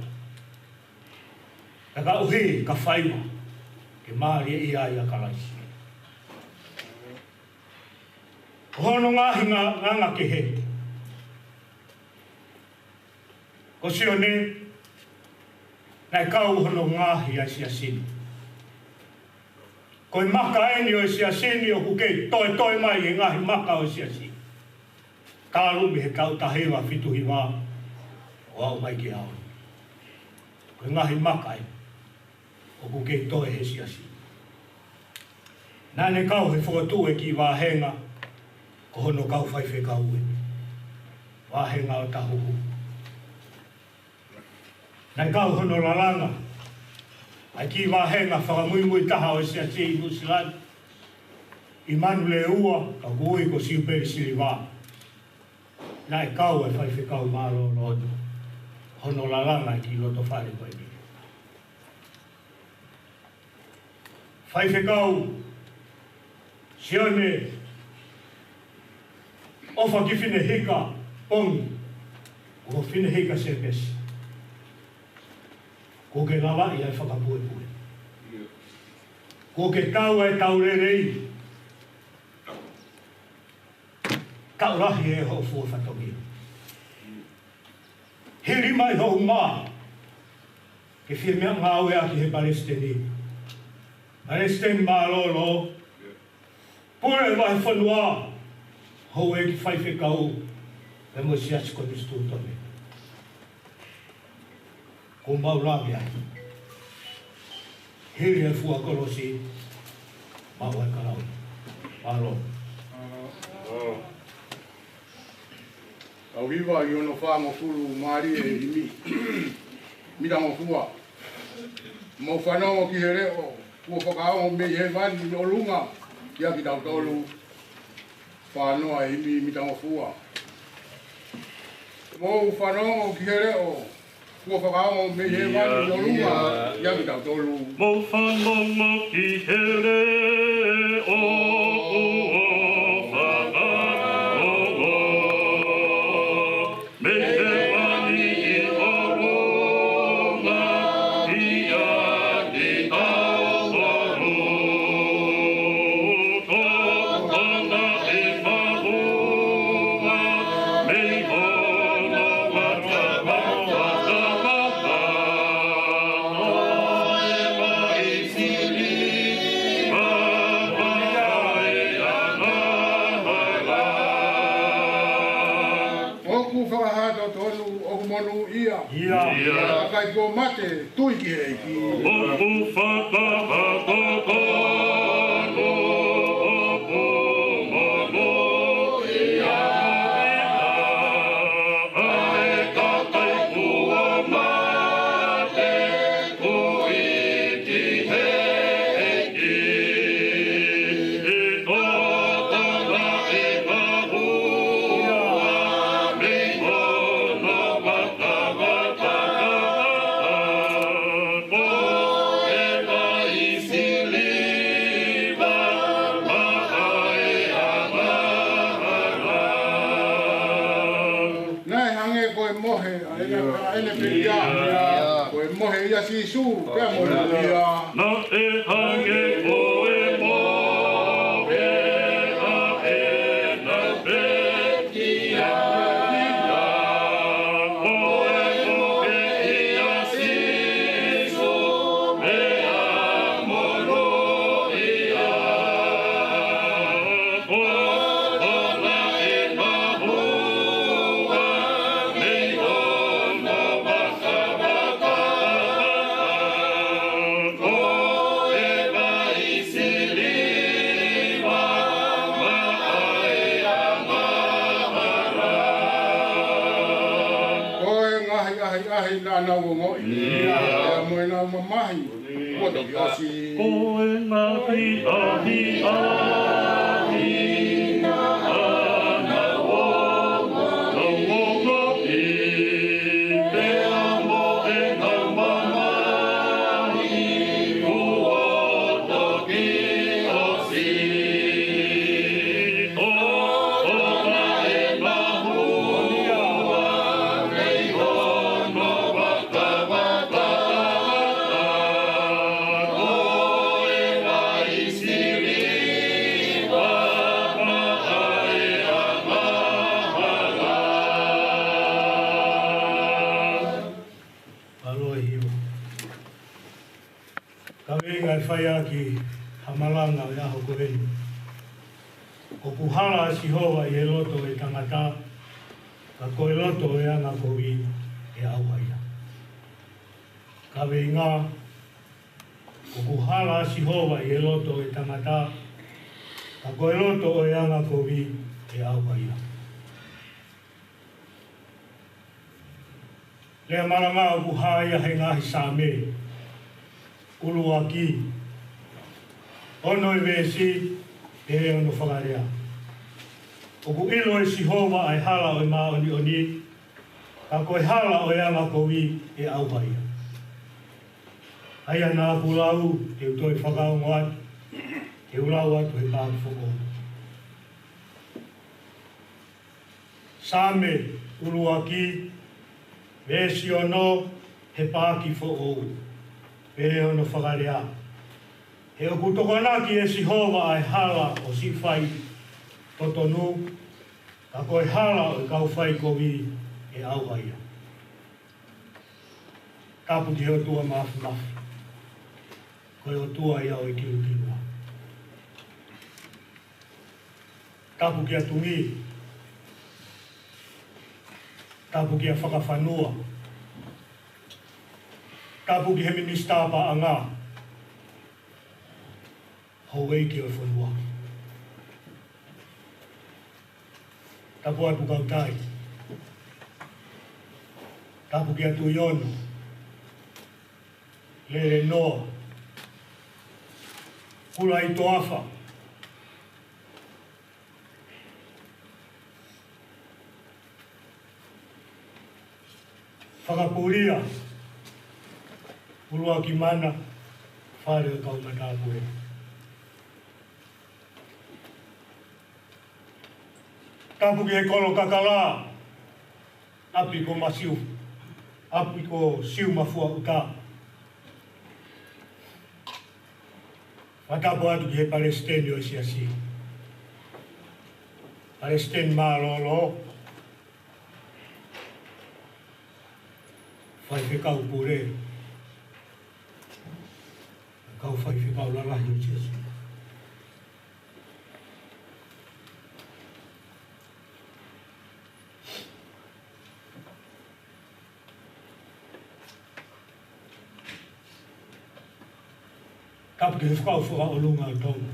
Pea koeʻuhi ka faiva ke mālieʻia ai ʻa Kalaisi. Ko hono ngaahi nga-, nganga kehe, ko Sione, naʻe kau hono ngaohi ʻa e Siasi ni. Ko e maka eni ʻo e Siasi ni ʻoku kei toetoe mai e ngaahi maka ʻo e Siasi. Talu mei he taʻu taha hiva fitu hiva ʻo aʻu mai ki he ʻaho ni. Ko e ngaahi maka eni ʻoku kei toe he Siasi. Naʻa ne kau he fokotuʻu e kiʻi vāhenga, ko hono kau faifekau eni. Vāhenga ʻo Tahuhu. Naʻe kau hono lalanga ʻa e kiʻi vāhenga fakamuimui taha ʻo e Siasi ʻi Nuʻusila ni, ʻImanu Leua, ka ʻoku ui ko Siupeli Siliva. Naʻe kau e faifekau mālōlō ʻi hono lalanga e kiʻi loto fale ko eni. Faifekau Sione ʻOfa ki Finehika Pongi, ko Finehika Sepesi. Kuo ke lavaʻi ʻa e fakapuepue. Kuo ke tau ʻa e tau lelei. Taʻu lahi ʻe hoʻo fua fatongia. Hili mai hoʻo mā, ke fie meʻangāueʻaki he palesiteni. Palesiteni mālōlō, pule vahefonua, houʻeiki faifekau, pea mo e Siasi Konisitūtone. Kuo mau lave ai. Hili e fua kolosi, maʻu e kalauni. Mālō. Kau hiva ʻi hono fāngofulu mālie ʻi mi-, Mitangofua. Mou fanongo ki he leʻo, kuo fakaongo mei hēvani ʻi ʻolunga, kia kitautolu. Fānoa ʻi mi-, Mitangofua. Mou fanongo ki he leʻo, kuo fakaongo mei hēvani ʻi ʻolunga, kia kitautolu. Mou fanongo ki he leʻo, kuo fakaongo mei hēvani ʻi ʻolunga, kia kitautolu. Tokanga ʻi māhunga, mei hono mata mata mata. ʻOku fakahā totonu ʻoku monūʻia. ʻIo. ʻIo. Ka ʻikai kuo mate, tui ki he ʻEiki. ʻOku fakahā totonu ʻoku monūʻia. ʻA e kakai kuo mate, tui ki he ʻEiki. ʻI tō tana ʻi māhunga, mei hono mata mata. Ko e vai siliva, maʻa e angahala. Naʻe hangē ko e mohe ʻa ʻEne, ʻa ʻEne pekia. Ko e mohe ʻia Sīsū, pea monūʻia. Naʻe hangē ko e mohe ʻa ʻEna pekia. Ko e mohe ʻia Sīsū, pea monūʻia. Ko e vai siliva, maʻa e angahala. Ko e ngaahi ʻahiʻahi naʻa nau ongoʻi, pea mo ʻenau mamahi, kuo toki ʻosi. Ko e ngaahi ʻahiʻahi naʻa nau ongoʻi, pea mo ʻenau mamahi, kuo toki ʻosi. Tokanga ʻi māhunga, mei hono mata mata. Ko e vai siliva, maʻa e angahala. Mālō e hiva. Kaveinga ʻe fai ʻaki ha malanga ʻo e ʻaho ko eni. ʻOku hala ʻa Sihova ʻi he loto ʻo e tangata, ka ko e loto ʻo e angakovi ʻe ʻauha ia. Kaveinga, ʻoku hala ʻa Sihova ʻi he loto ʻo e tangata, ka ko e loto ʻo e angakovi ʻe ʻauha ia. Lea malanga ʻoku hā ia he ngaahi Saame. ʻUluaki, ono e veesi, ʻe ono fakalea. ʻOku ʻilo ʻe Sihova ʻa e hala ʻo e māʻoniʻoni, ka ko e hala ʻo e angakovi ʻe ʻauha ia. ʻA ia naʻa ku lau, te u toe fakaongo atu, te u lau atu he paaki foʻou. Saame ʻuluaki, veesi ono, he paaki foʻou. Pea ono fakalea. He ʻoku tokonaki ʻe Sihova ʻa e hala ʻo siʻi fai totonu, ka ko e hala ʻo e kau fai kovi ʻe ʻauha ia. Tapu ki he ʻOtua Mafimafi, ko e ʻOtua ia ʻo e kilukilua. Tapu kia Tumi. Tapu kia Fakafanua. Tapu ki he Minisitā Paʻanga, houʻeiki ʻo e fonua. Tapu atu Kautai. Tapu kia Tuʻiono, Lele Noa, Kula ʻi Toafa, Fakapulia, ʻUluaki Mana, Fale ʻo e Kau Matāpule. Tapu ki he Kolo Kakala, ʻapi ko Masiu, ʻapi ko Siumafua ʻUta. Fakatapu atu ki he Palesiteni ʻo e Siasi. Palesiteni mālōlō, Faifekau Pule, kau faifekau lalahi ʻo e Siasi. Tapu ki he Fakaʻofoʻofa ʻo Lunga ʻo Tonga,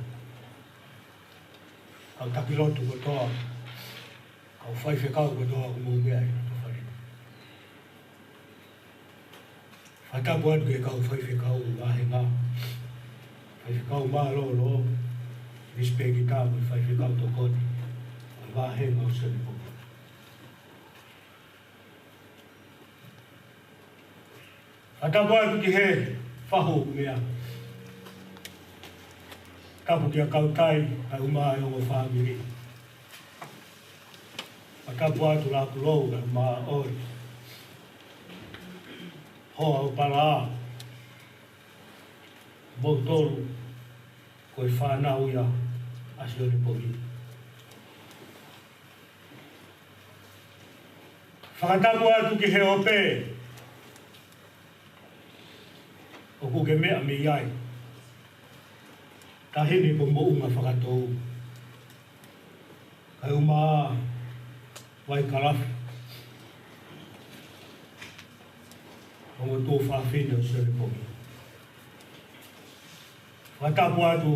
kau taki lotu kotoa, kau faifekau kotoa ʻoku mou meʻa ʻi loto fale. Fakatapu atu ki he kau faifekau vāhenga, faifekau mālōlō, Miss Peggy Tamu, faifekau tokoni ʻo e vāhenga ʻo Selepoki. Fakatapu atu ki he fahu meʻa. Tapu kia Kautai, kae ʻumaʻā e ongo fāmili. Fakatapu atu Lakulou, kae ʻumaʻā ʻOi, Hoa ʻo Pala, moutolu ko e fānau ia ʻa Sione Pohi. Fakatapu atu ki he ope ʻoku ke meʻa mei ai. Taʻahine ko Moʻunga Fakatou, kae ʻumaʻā Vaikalafi, ongo tuofāfine ʻo Sione Pohi. Fakatapu atu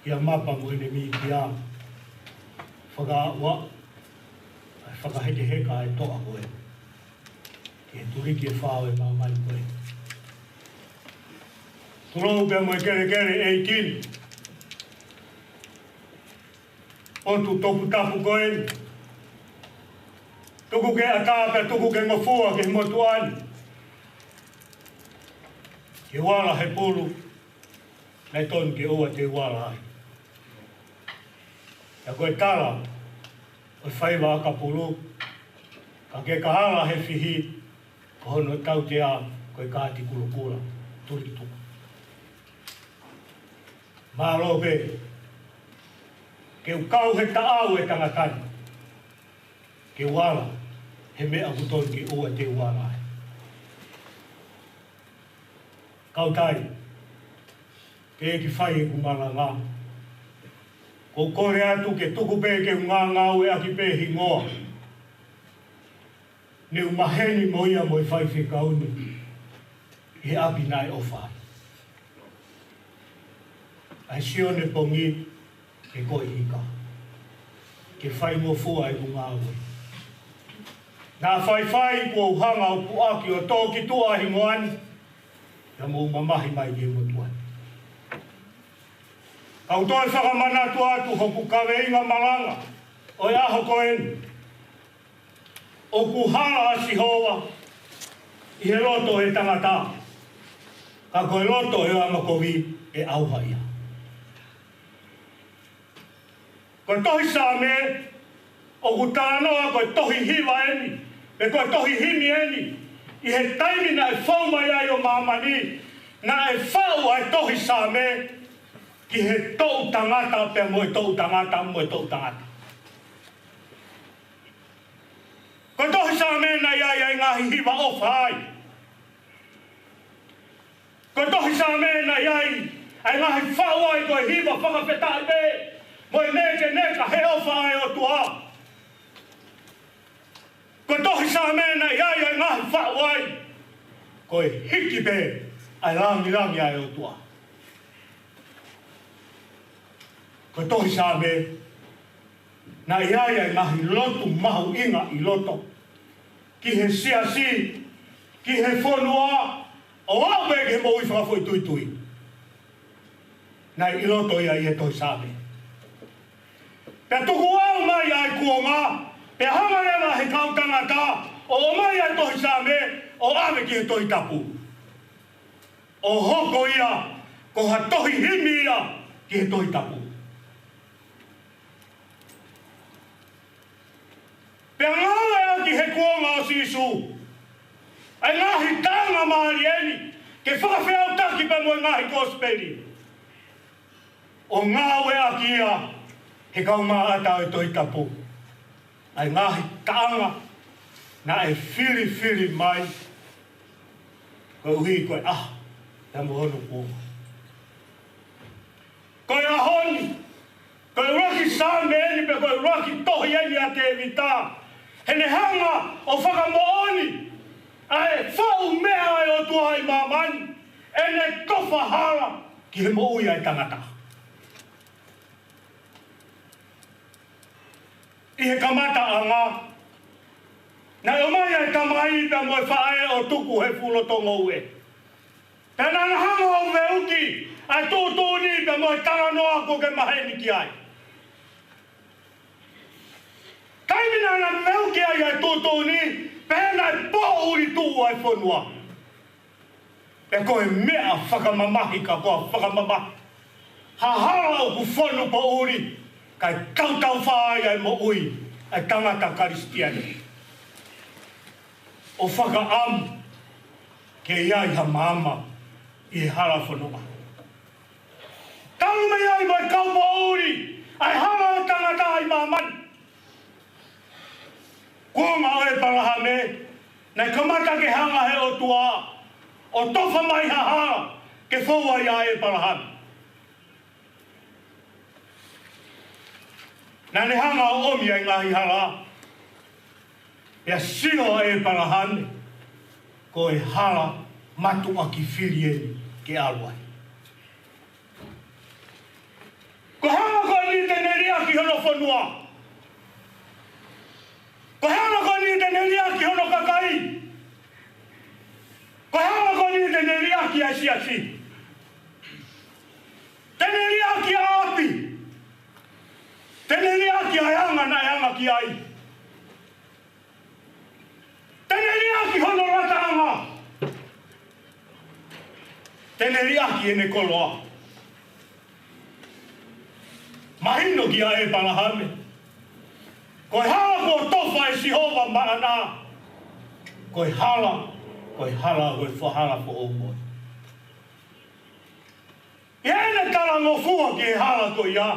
kia Mapa mo ʻene mītia, fakaʻuaʻa, fakahekeheka e toʻa ko ē ki he tuliki ʻe fā ʻo e māmani ko ē. Tulou pea mo e kelekele ʻeitini. ʻOtu toputapu ko eni. Tuku ke ʻatā pea tuku ke ngofua ki he motuʻa ni. Ke u ala he pulu, naʻe tonu ke ʻoua te u ala ai. Pea ko e tala ʻo e faiva ʻakapulu, ka ke ka ala he fihi, ko hono tautea ko e kaati kulukula, tulituku. Mālō pē, ke u kau he taʻau e tangata ni, ke u ala he meʻa ʻoku tonu ke ʻoua te u ala ai. Kautai, teʻeki fai ʻeku malanga. ʻOku ou kole atu ke tuku pē ke u ngāngāueʻaki pē hingoa ne u maheni mo ia mo e faifekau ni ʻi he ʻapi naʻe ʻofa ai, ʻa e Sione Pongi, ke ko e ika, ke faingofua ʻeku ngāue. Naʻa faifai kuo u hanga ʻo puʻaki ʻo tō ki tuʻa hingoa ni, Ka mou mamahi mai ki he motuʻa ni. Kau toe fakamanatu atu hoku kaveinga malanga ʻo e ʻaho ko eni. ʻOku hala ʻa Sihova ʻi he loto ʻo e tangata, ka ko e loto ʻo e angakovi ʻe ʻauha ia. Ko e tohi Saame, ʻoku talanoa ko e tohi hiva eni, pe ko e tohi himi eni, ʻi he taimi naʻe fou mai ai ʻo māmani, naʻe faʻu ʻa e tohi Saame ki he toʻu tangata pea mo e toʻu tangata mo e toʻu tangata. Ko e tohi Saame naʻe ʻi ai ʻa e ngaahi hiva ʻofa ai. Ko e tohi Saame naʻe ʻi ai ʻa e ngaahi faʻu ai ko e hiva fakafetaʻi pē mo e mekeneka he ʻofa ʻa e ʻOtua. Ko e tohi Saame naʻe ʻi ai ʻa e ngaahi faʻu ai ko e hiki pē ʻa e langilangi ʻa e ʻOtua. Ko e tohi Saame naʻe ʻi ai ʻa e ngaahi lotu mahuʻinga ʻi loto, ki he siasi, ki he fonua, ʻo aʻu pē ki he moʻui fakafoʻituitui. Naʻe ʻi loto ia ʻi he tohi Saame. Pea tuku ʻau mai ʻa e kuonga, pea hanga leva he kau tangata ʻo ʻomai ʻa e tohi Saame ʻo ʻave ki he Tohi Tapu, ʻo hoko ia ko ha tohi himi ia ki he Tohi Tapu. Pea ngāueʻaki he kuonga ʻo Sīsū ʻa e ngaahi taʻanga mālie ni ke fakafeʻautaki pea mo e ngaahi kosipeli, ʻo ngāueʻaki ia he kau maʻata ʻo e Tohi Tapu ʻa e ngaahi taʻanga naʻe filifili mai koeʻuhi ko e ʻaho pea mo hono kuonga. Ko e ʻaho ni, ko e ʻuluaki Saame eni pe ko e ʻuluaki tohi eni ʻa Tēvita, heʻene hanga ʻo fakamoʻoni ʻa e faʻu meʻa ʻa e ʻOtua ʻi māmani, ʻene tofa hala ki he moʻui ʻa e tangata. ʻI he kamataʻanga, naʻe ʻomai ʻa e tamai pea mo e faʻē ʻo tuku he fuʻu loto ngoue. Pea naʻa na hanga ʻo veuki ʻa e tuʻutuʻuni pea mo e talanoa kuo ke maheni ki ai. Taimi naʻa na veuki ai ʻa e tuʻutuʻuni, pea naʻe poʻuli tuʻu ʻa e fonua. Pea ko e meʻa fakamamahi ka ko e fakamamahi. Ha hala ʻoku fonu poʻuli, kae tautau fai ai ʻa e moʻui ʻa e tangata Kalisitiane. ʻO fakaʻamu ke ʻi ai ha maama ʻi he hala fononga. Talu mei ai mo e kau poʻuli ʻa e hala ʻo e tangata ʻi māmani. Kuonga ʻo ʻEpalahame, naʻe kamata ke hanga he ʻOtua ʻo tofa mai ha hala ke fou ai ʻa ʻEpalahame. Naʻa ne hanga ʻo ʻomi ʻa e ngaahi hala, pea sio ʻa ʻEpalahame, ko e hala mātuʻaki fili eni ke ʻalu ai. Ko e hala ko eni te ne liʻaki hono fonua. Ko e hala ko eni te ne liʻaki hono kakai. Ko e hala ko eni te ne liʻaki ʻa e siasi. Te ne liʻaki ʻa ʻapi. Te ne liʻaki ʻa e anga naʻe anga ki ai. Te ne liʻaki hono lataʻanga. Te ne liʻaki ʻene koloa. Mahino kia ʻEpalahame, ko e hala kuo tofa ʻe Sihova maʻana, ko e hala, ko e hala, ko e fo-, hala foʻou ko ē. ʻI heʻene talangofua ki he hala ko ia,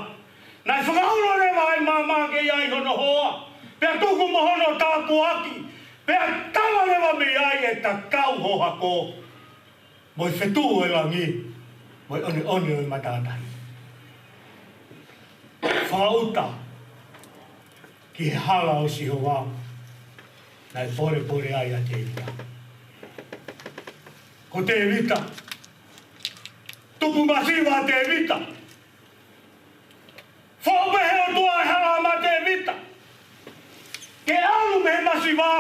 naʻe fakaulo leva ʻa e maama ke ʻi ai hono hoa, pea tuku mo hono tāpuaki, pea tala leva mei ai ʻa e tatau ho hako, mo e fetuʻu ʻo e langi, mo e ʻoneʻone ʻo e matātahi. Fakauta ki he hala ʻo Sihova naʻe polepole ai ʻa Tēvita. Ko Tēvita, tupu masiva ʻa Tēvita. Foʻou pē he ʻOtua e hala maʻa Tēvita ke ʻalu mei he masiva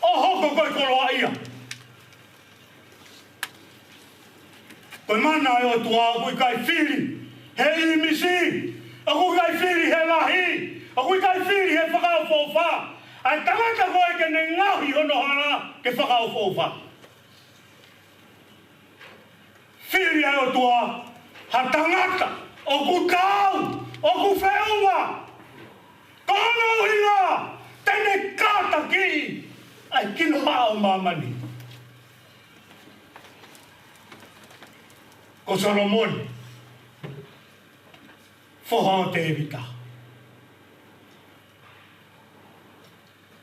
ʻo hoko ko e koloaʻia. Ko e mana ʻo e ʻOtua ʻoku ʻikai fili he ʻīmisi, ʻoku ʻikai fili he lahi, ʻoku ʻikai fili he fakaʻofoʻofa. ʻA e tangata ko ē ke ne ngaohi hono hala ke fakaʻofoʻofa. Fili ʻa e ʻOtua ha tangata ʻoku taau, ʻoku feʻunga. Ko hono ʻuhinga te ne kātakiʻi ʻa e kinohaʻa ʻo māmani. Ko Solomone, foha ʻo Tēvita.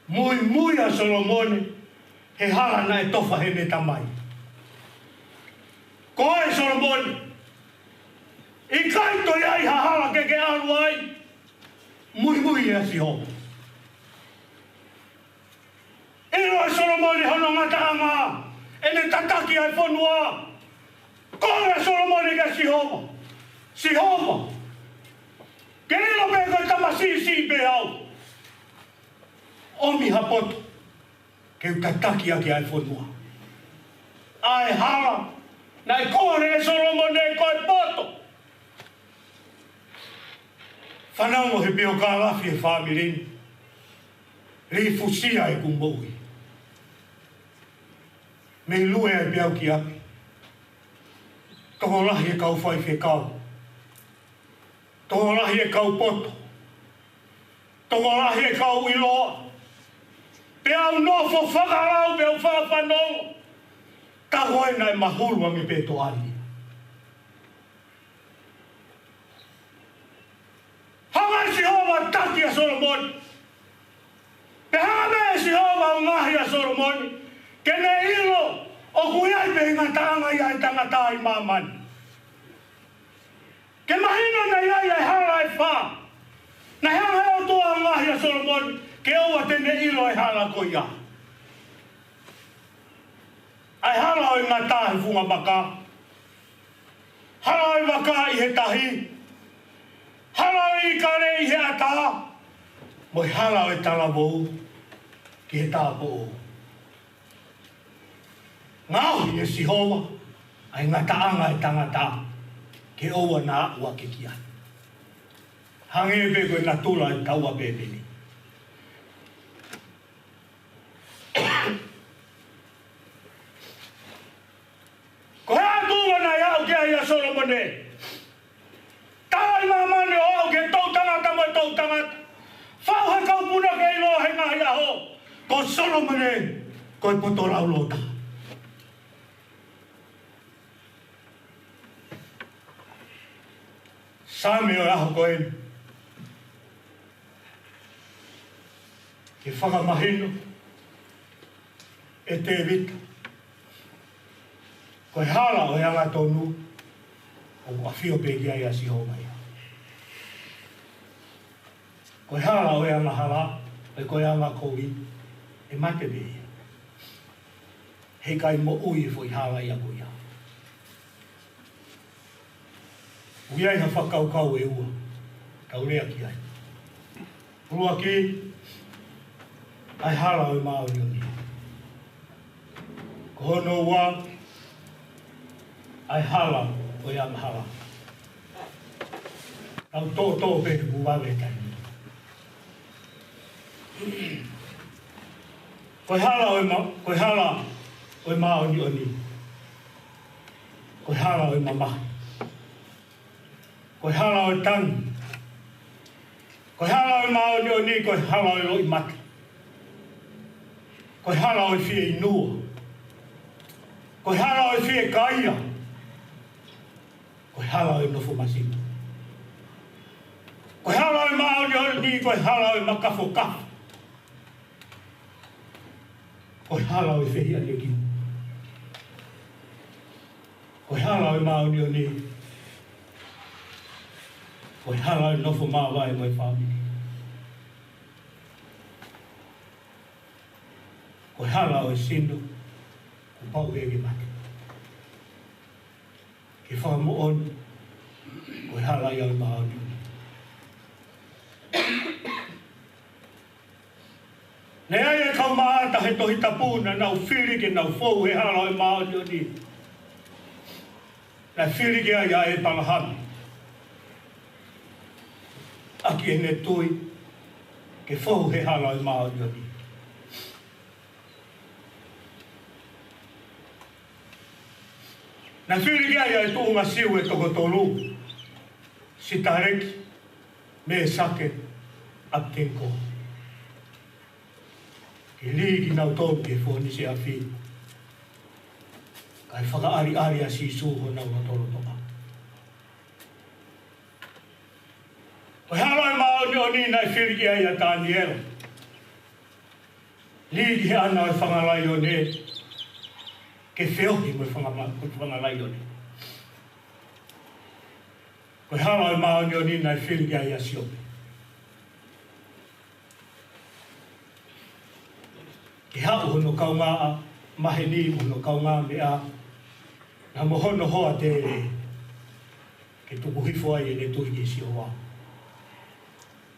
Muimui ʻa Solomone he hala naʻe tofa heʻene tamai. Ko e Solomone, ʻikai toe ʻi ai ha hala ke ke ʻalu ai, muimui ʻa Sihova. ʻIlo ʻe Solomone hono ngataʻanga ʻene tataki ʻa e fonua. Kole ʻa Solomone kia Sihova, Sihova, ke ʻilo pē ko e tamasiʻi siʻi pē au. ʻOmi ha poto ke u tataki ʻaki ʻa e fonua. ʻA e hala naʻe kole ʻe Solomone ko e poto. Fanongo he piokalafi e fāmili ni. Lī fusia ʻeku moʻui. Mei lue ai pē au ki ʻapi. Tokolahi e kau faifekau. Tokolahi e kau poto. Tokolahi e kau ʻiloa. Pea u nofo fakalau, pea u fakafanongo. Ka ko e naʻe mahulu ange pē toʻa ni. Hanga ʻe Sihova ʻo taki ʻa Solomone. Pea hanga mai ʻe Sihova ʻo ngaohi ʻa Solomone ke ne ʻilo ʻoku ʻi ai pē ngataʻanga ia ʻa e tangata ʻi māmani. Ke mahino naʻe ʻi ai ʻa e hala ʻe fā. Naʻe hanga ʻe he ʻOtua ʻo ngaohi ʻa Solomone ke ʻoua te ne ʻilo e hala ko ia. ʻA e hala ʻo e ngata he funga maka. Hala ʻo e vaka ʻi he tahi. Hala ʻo e ʻikale ʻi he ʻatā. Mo e hala ʻo e talavou ki he tāupoʻou. Ngaohi ʻe Sihova ʻa e ngataʻanga ʻa e tangata ke ʻoua naʻa aʻu hake ki ai. Hangē pē ko e natula ʻo e taua pēpeli. Ko e hā e tuʻunga naʻe aʻu ki ai ʻa Solomone? Tala ʻi māmani ʻo aʻu ki he toʻutangata mo e toʻutangata. Fau he kau puna ke ʻilo he ngaahi ʻaho, ko Solomone ko e poto laulōtaha. Saame ʻo e ʻaho ko eni ke fakamahino ʻe Tēvita, ko e hala ʻo e angatonu ʻoku ʻafio pē ki ai ʻa Sihova ia. Ko e hala ʻo e angahala, pe ko e angakovi, ʻe mate pē ia. Heʻikai moʻui e foʻi hala ia ko ia. ʻOku ʻi ai ha fakakaukau ʻe ua, tau lea ki ai. ʻUluaki, ʻa e hala ʻo e māʻoniʻoni. Ko hono ua, ʻa e hala ʻo e angahala. Tau toʻotoʻo pē he ʻoku vave e taimi. Ko e hala ʻo e ma-, ko e hala ʻo e māʻoniʻoni. Ko e hala ʻo e mamahi. Ko e hala ʻo e tangi. Ko e hala ʻo e māʻoniʻoni, ko e hala ʻo e loʻimata. Ko e hala ʻo e fieinua. Ko e hala ʻo e fiekaia. Ko e hala ʻo e nofo masiva. Ko e hala ʻo e māʻoniʻoni, ko e hala ʻo e makafokafo. Ko e hala ʻo e fehiʻaneki. Ko e hala ʻo e māʻoniʻoni. Ko e hala ʻo e nofo māvae mo e fāmili. Ko e hala ʻo e sino, kuo pau ke mate. Ke fakamoʻoni, ko e hala ia ʻo e māʻoniʻoni. Naʻe ʻi ai e kau maʻata he Tohi Tapu naʻa nau fili ke nau fou he hala ʻo e māʻoniʻoni. Naʻe fili ki ai ʻa ʻĒpalahame ʻaki ʻene tui ke fou he hala ʻo e māʻoniʻoni. Naʻe fili ki ai ʻa e tuʻunga Siu ʻe toko tolu, Sitaleki, Mēsake, ʻApitenikō, ke lī kinautolu ki he fōnise afi, kae fakaʻaliʻali ʻa Sīsū honau lotolotonga. Ko e hala ʻo e māʻoniʻoni naʻe fili ki ai ʻa Taniela, lī ki he ʻana ʻo e fanga laione, ke feohi mo e fanga ma-, mo e fanga laione. Ko e hala ʻo e māʻoniʻoni naʻe fili ki ai ʻa Siope, ke haʻu hono kaungāmaheni mo hono kaungāmeʻa, na mo hono hoa tele, ke tuku hifo ai ʻene tui ki Sihova.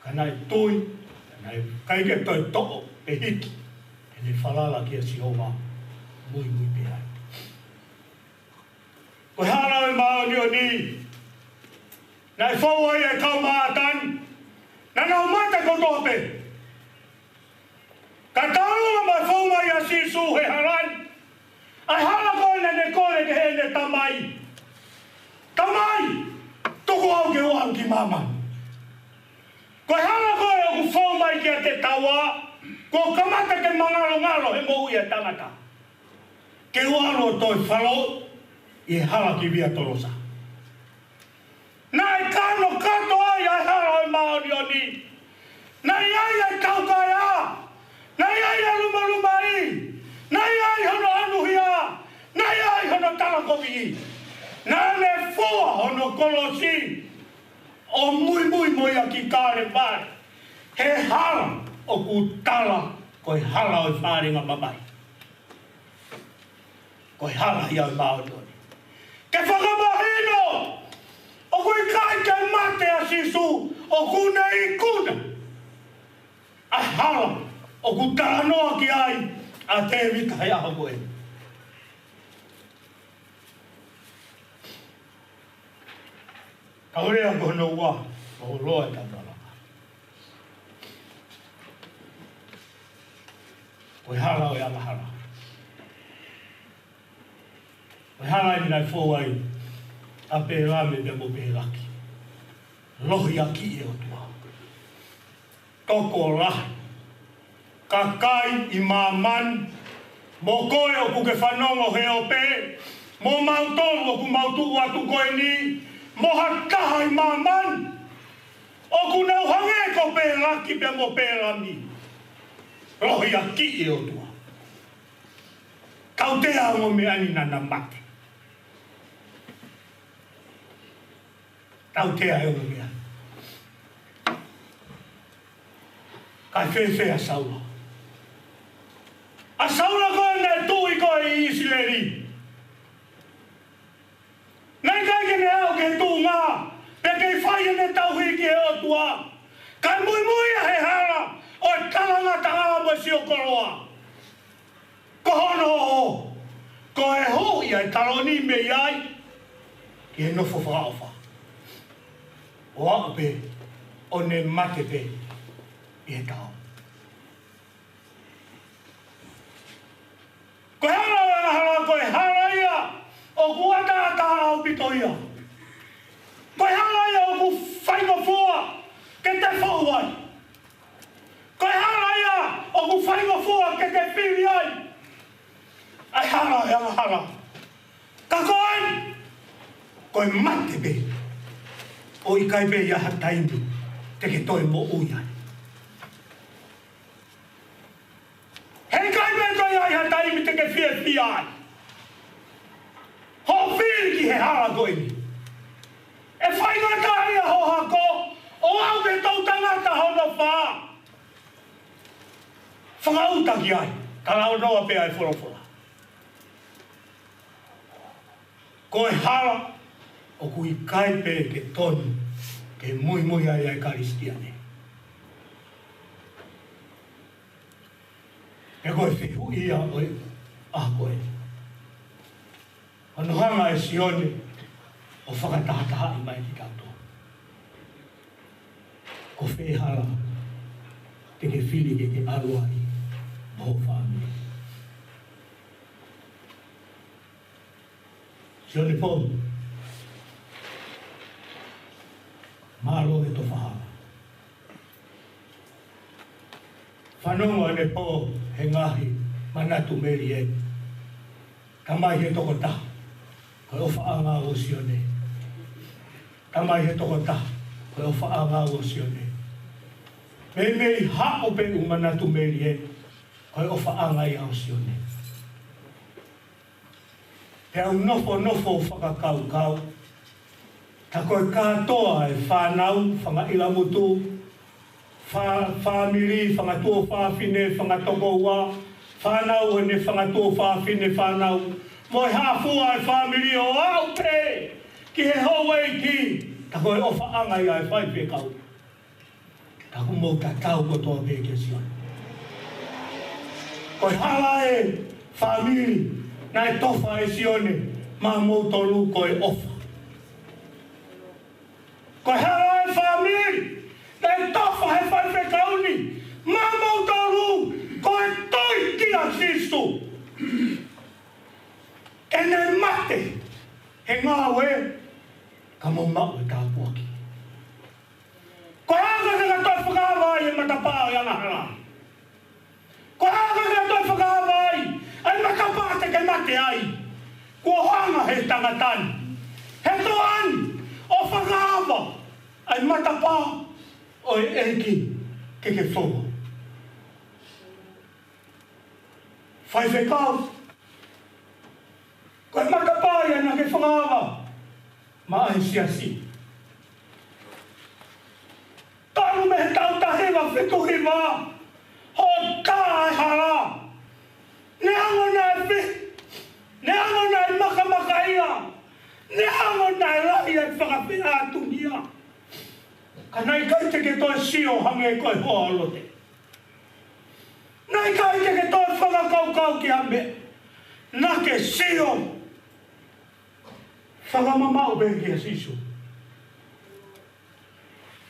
Ka naʻe tui, naʻe ʻikai ke toe toʻo pe hiki ʻene falala kia Sihova, muimui pē ai. Ko e hala ʻo e māʻoniʻoni naʻe fou ai ʻa e kau Māʻatani, naʻa nau mate kotoa pē. Ka talu mai fou mai ʻa Sīsū he hala ni, ʻa e hala ko ē naʻa ne kole ki heʻene Tamai: Tamai, tuku au ke u aʻu ki māmani. Ko e hala ko ē ʻoku fou mai kiate taua kuo kamata ke mangalongalo he moʻui ʻa e tangata, ke u ʻalu ʻo toe falo ʻi he hala ki Via Tolosa. Naʻe kano kato ai ʻa e hala ʻo e māʻoniʻoni. Naʻe ʻi ai ʻa e taukaea, naʻe ʻi ai ʻa e lumalumaʻi, naʻe ʻi ai hono ʻanuhia, naʻe ʻi ai hono talakoviʻi. Naʻa ne fua hono kolosi ʻo muimui mo ia ki Kalevale, he hala ʻoku tala ko e hala ʻo e fāinga mamahi. Ko e hala ia ʻo e māʻoniʻoni. Ke fakamahino, ʻoku ʻikai ke mate ʻa Sīsū, ʻoku ne ikuna ʻa e hala ʻoku talanoa ki ai ʻa Tēvita he ʻaho ko ē. Ka ʻoku lea ko hono ua, ʻo loa e tangata. Ko e hala ʻo e angahala. Ko e hala eni naʻe fou ai ʻa Pēlame pea mo Pēlaki. Lohiakiʻi e ʻOtua. Tokolahi, kakai ʻi māmani, mo koe ʻoku ke fanongo he ope, mo mautolu ʻoku mau tuʻu atu ko eni, mo ha taha ʻi māmani ʻoku nau hangē ko Pēlaki pea mo Pēlami. Lohiakiʻi e ʻOtua. Tautea e ongo meʻa ni naʻa na mate. Tautea e ongo meʻa. Kae fēfē ʻa Saula? ʻA Saula ko ē naʻe tuʻi ko ē ʻi ʻIsileli. Naʻe ʻikai ke ne aʻu ki he tuʻunga, pea kei fai ʻene tauhi ki he ʻOtua. Kae muimui ia he hala ʻo e talangataʻa mo e siokoloa. Ko hono ʻoho, ko e hū ia e taloni mei ai ki he nofo fakaʻofa. ʻO aʻu pē ʻo ne mate pē ʻi he tao. Ko e hala ʻo e angahala, ko e hala ia ʻoku ʻataʻatā ʻaupito ia. Ko e hala ia ʻoku faingofua ke te fou ai. Ko e hala ia ʻoku faingofua ke te fili ai. ʻA e hala ʻo e angahala. Ka ko eni, ko e mate pē. ʻOku ʻikai pē ʻi ai ha taimi te ke toe moʻui ai. He ʻikai pē toe ʻi ai ha taimi te ke fiefia ai. Hoʻo fili ki he hala ko eni, ʻe faingataʻaʻia hoʻo hako, ʻo aʻu ki he toʻutangata hono fā. Fakauta ki ai, talanoa pē ʻa e folofola. Ko e hala ʻoku ʻikai pē ke tonu ke muimui ai ʻa e Kalisitiane. He ko e fehuʻi ia ʻo e ʻaho ko ē. Hono hanga ʻe Sione ʻo fakatahatahaʻi mai kitautolu. Ko fē hala te ke fili ke ke ʻalu ai mo ho fāmili? Sione Pou, mālō e tofa hala. Fanongo ʻanepō he ngaahi manatu melie. Tamai he tokotaha, ko e ʻofaʻanga ʻo Sione. Tamai he tokotaha, ko e ʻofaʻanga ʻo Sione. Meimei haʻu pē ʻū manatu melie, ko e ʻofaʻanga ia ʻo Sione. Pea u nofonofo fakakaukau, tā ko e kātoa e fānau, fanga ʻilamutu, fā-, fāmili, fanga tuofāfine, fanga tokoua, fānau ʻo ʻene fanga tuofāfine, fānau, mo e hā fua e fāmili ʻo aʻu pē ki he houʻeiki, tā ko e ʻofaʻanga ia e faifekau. Ka ʻoku mou tatau kotoa pē kia Sione. Ko e hala e fāmili naʻe tofa ʻe Sione maʻamoutolu, ko e ʻofa. Ko e hala e fāmili naʻe tofa he faifekau ni maʻamoutolu, ko e tui kia Sīsū. ʻEne mate he ngāue, ka mou maʻu e tāpuaki. Ko e hā ka ke toe fakaava ai e matapā ʻo e angahala? Ko e hā ka ke toe fakaava ai ʻa e matapā te ke mate ai? Kuo hanga he tangata ni, he toʻa ni, ʻo fakaava ʻa e matapā ʻo e ʻEiki ke ke foua. Faifekau, ko e matapā ia naʻa ke fakaava maʻa e siasi. Talu mei he taʻu taha hiva fitu hiva, hoʻo tā e hala. Neongo naʻe fi-, neongo naʻe makamaka ia, neongo naʻe lahi e fakafeʻātungia, ka naʻe ʻikai te ke toe sio hangē ko e hoa ʻo Lote. Naʻe ʻikai te ke toe fakakaukau ki ha meʻa. Naʻa ke sio fakamamaʻu pē kia Sīsū.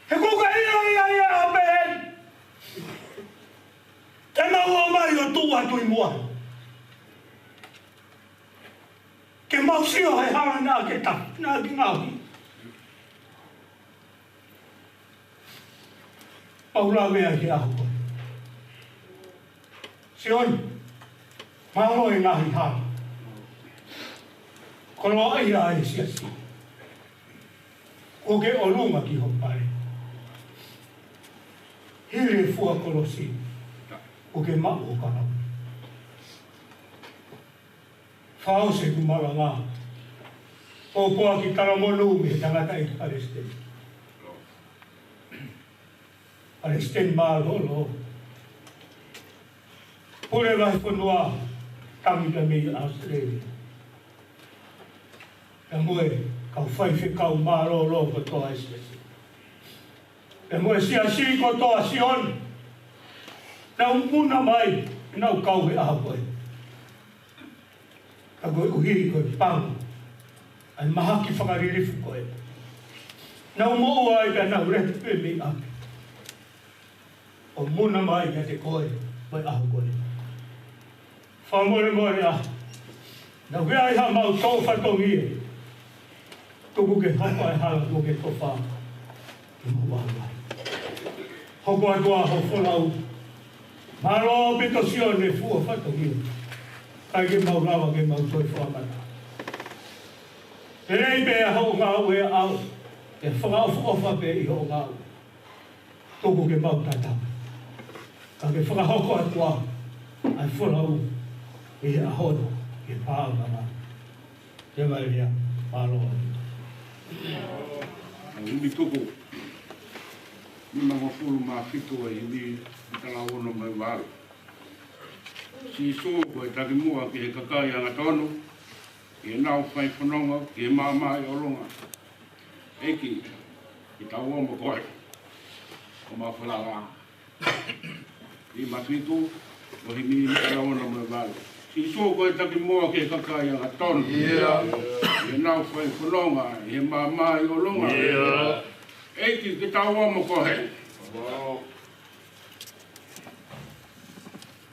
He kuo ka ʻilo ia ʻe ʻApelehame te mau ō mai ʻo tuʻu atu ʻi muʻa, ke mau sio he hala naʻa ke ta-, naʻa ke ngaohi. Mau lavea ki he ʻaho ko ē. Sione, mālō e ngaahi hala. Koloaʻia e siasi. Kuo ke ʻolunga ki ho pale. Hili e fua kolosi, kuo ke maʻu ho kanau. Fakaʻosi ʻeku malanga, pōpoaki talamonū mei he tangataʻeiki palesiteni. Palesiteni mālōlō. Pule vahefonua, tangi pē mei ʻAositelēlia. Pea mo e kau faifekau mālōlō kotoa ʻa e siasi. Pea mo e siasi kotoa, Sione. Nau muna mai, nau kau he ʻaho ko ē. Ka koeʻuhi ko e pango ʻa e mahaki fakalilifu ko ē, nau moʻua ai pea nau lete pē mei ʻapi ʻo muna mai kiate koe mo e ʻaho ko ē. Fakamolemole ā, naʻa ʻoku ʻi ai haʻamau toʻo fatongia, tuku ke hapa e hala kuo ke tofa ke mau ʻalu ai. Hoko atu ā ho folau. Mālō ʻaupito Sione, fua fatongia. ʻIkai ke mau lava ke mau toe fakamata. Lelei pē ʻa hoʻo ngāue ʻaʻau, ke fakaʻofoʻofa pē ʻi hoʻo ngāue. Tuku ke mau tatau. Ka ke fakahoko atu ā ʻa e folau ʻi he ʻaho ni, ke pāmama. Ke vai lea, mālō ʻaupito. ʻA e himi tuku nimangofulu mā fitu, ʻa e himi ʻi he taha ono mo e valu. Sīsū, ko e takimuʻa ki he kakai angatonu, ʻi heʻenau fai fononga ki he maama ʻi ʻolunga. ʻEiki, ke tau ō mo koe ʻo mau falala. Himi fitu, ʻo e himi ʻi he taha ono mo e valu. Sīsū, ko e takimuʻa ki he kakai angatonu. ʻIo. ʻi heʻenau fai fononga ʻi he maama ʻi ʻolunga. ʻEiki ke tau ō mo koe.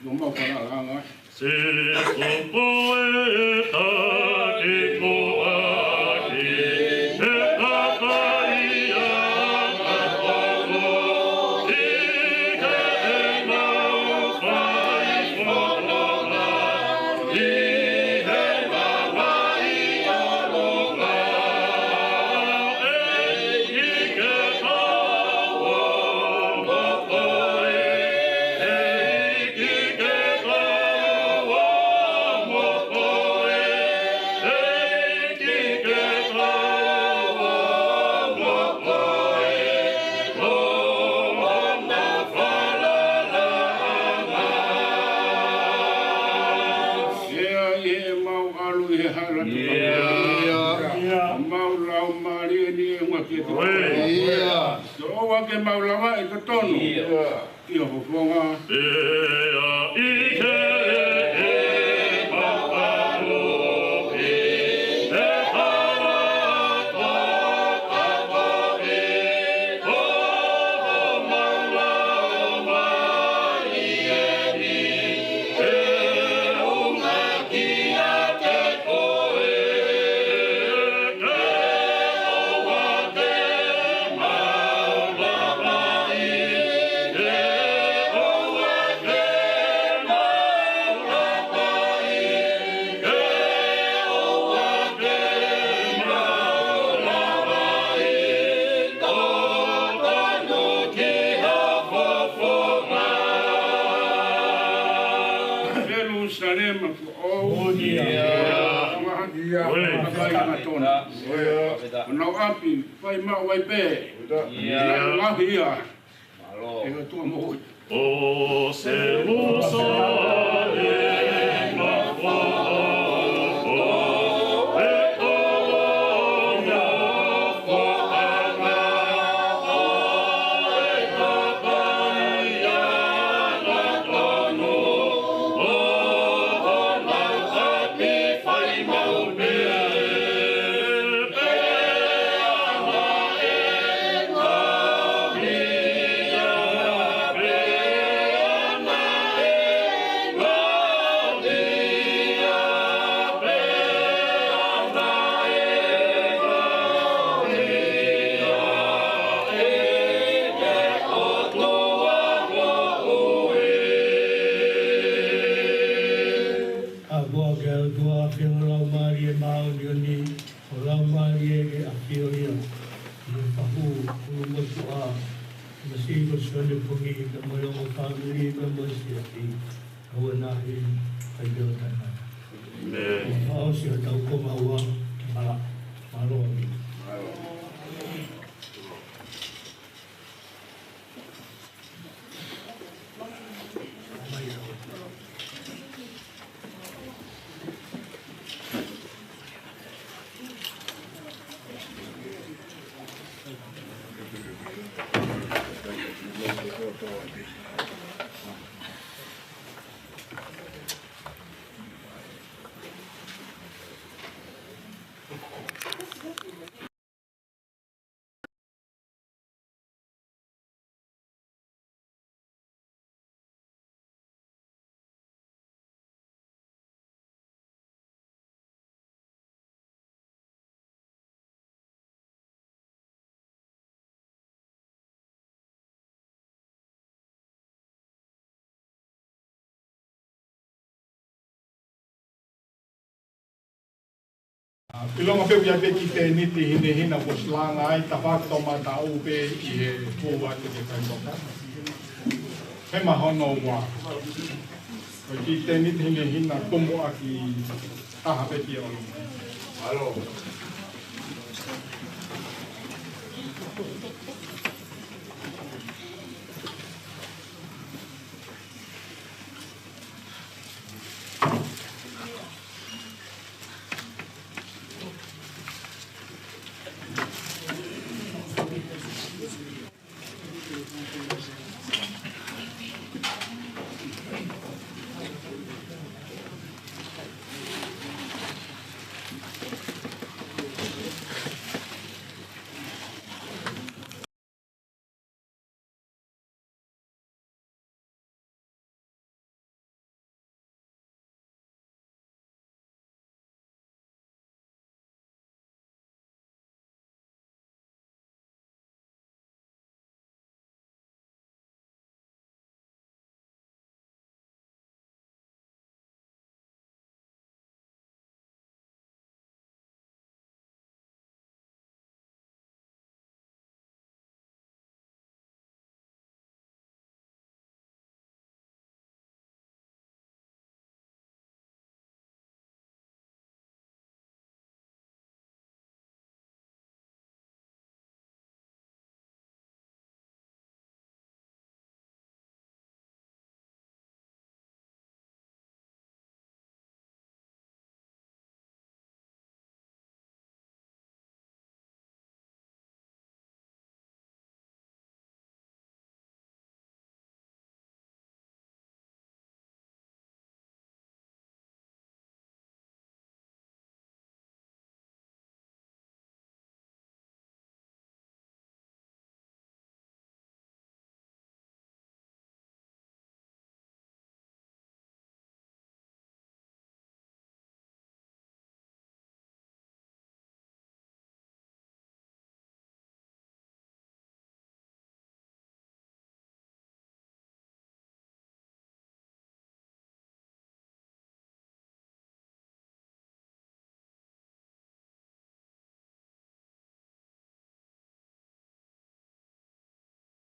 Mo mau fana langa. Sīsū ko e taki ko aki, he kakai a ka tolo, ʻi heʻenau fai fononga, ʻi he maama ʻi ʻolunga. ʻEiki ke tau ō mo koe, ʻEiki ke tau ō mo koe, ʻEiki ke tau ō mo koe, ʻo mo falala ʻanga. ʻEiki, ʻi heʻemau ʻalu ʻi he hala tuʻa. ʻIo. ʻOku mau lau mālie ni e ngati e tuʻa. ʻIo. Ke ʻoua ke mau lava ʻi totonu. ʻIo. ʻI ho fofonga. ʻIo, ʻi he ʻe papa no, ʻi he hala tō papa ʻi ho mau lau mālie ni. ʻE unga kiate koe, ke ʻoua te mau lavaʻi, ke ʻoua te mau lavaʻi, ke ʻoua te mau lavaʻi, totonu ki ho fofonga. Selusalema foʻou. ʻIo. ʻIo. Fai ma tona. ʻIo. Ko honau ʻapi, fai maʻu ai pē. ʻIo. Lahi ia. ʻE ʻOtua moʻui. ʻO Selusalema foʻou, ʻe tolonga foʻanga, ʻo e kakai angatonu, ʻo honau ʻapi fai maʻu pē. ʻA koa ke ʻOtua ʻafio ʻa e Laumālie Māʻoniʻoni, ʻo Laumālie ke ʻafio ia ʻi he fahu ʻulumotuʻa, ʻi he siʻi ko Sione Pongi, pea mo e ongo fāmili, pea mo e siasi, ʻo e ngaahi kai pea o tana. ʻĒmeni. ʻO fakaʻosi ʻetau konga ua, mala, mālō. ʻIlonga pē ia pē ki he tēniti hinehina kuo ʻosi langa ai, tafaʻaki toʻomataʻu pē ʻi he kua atu ke kai toka. He mahono ua. Ko e kiʻi tēniti hinehina tomuʻaki taha pē ki ʻolunga. Mālō.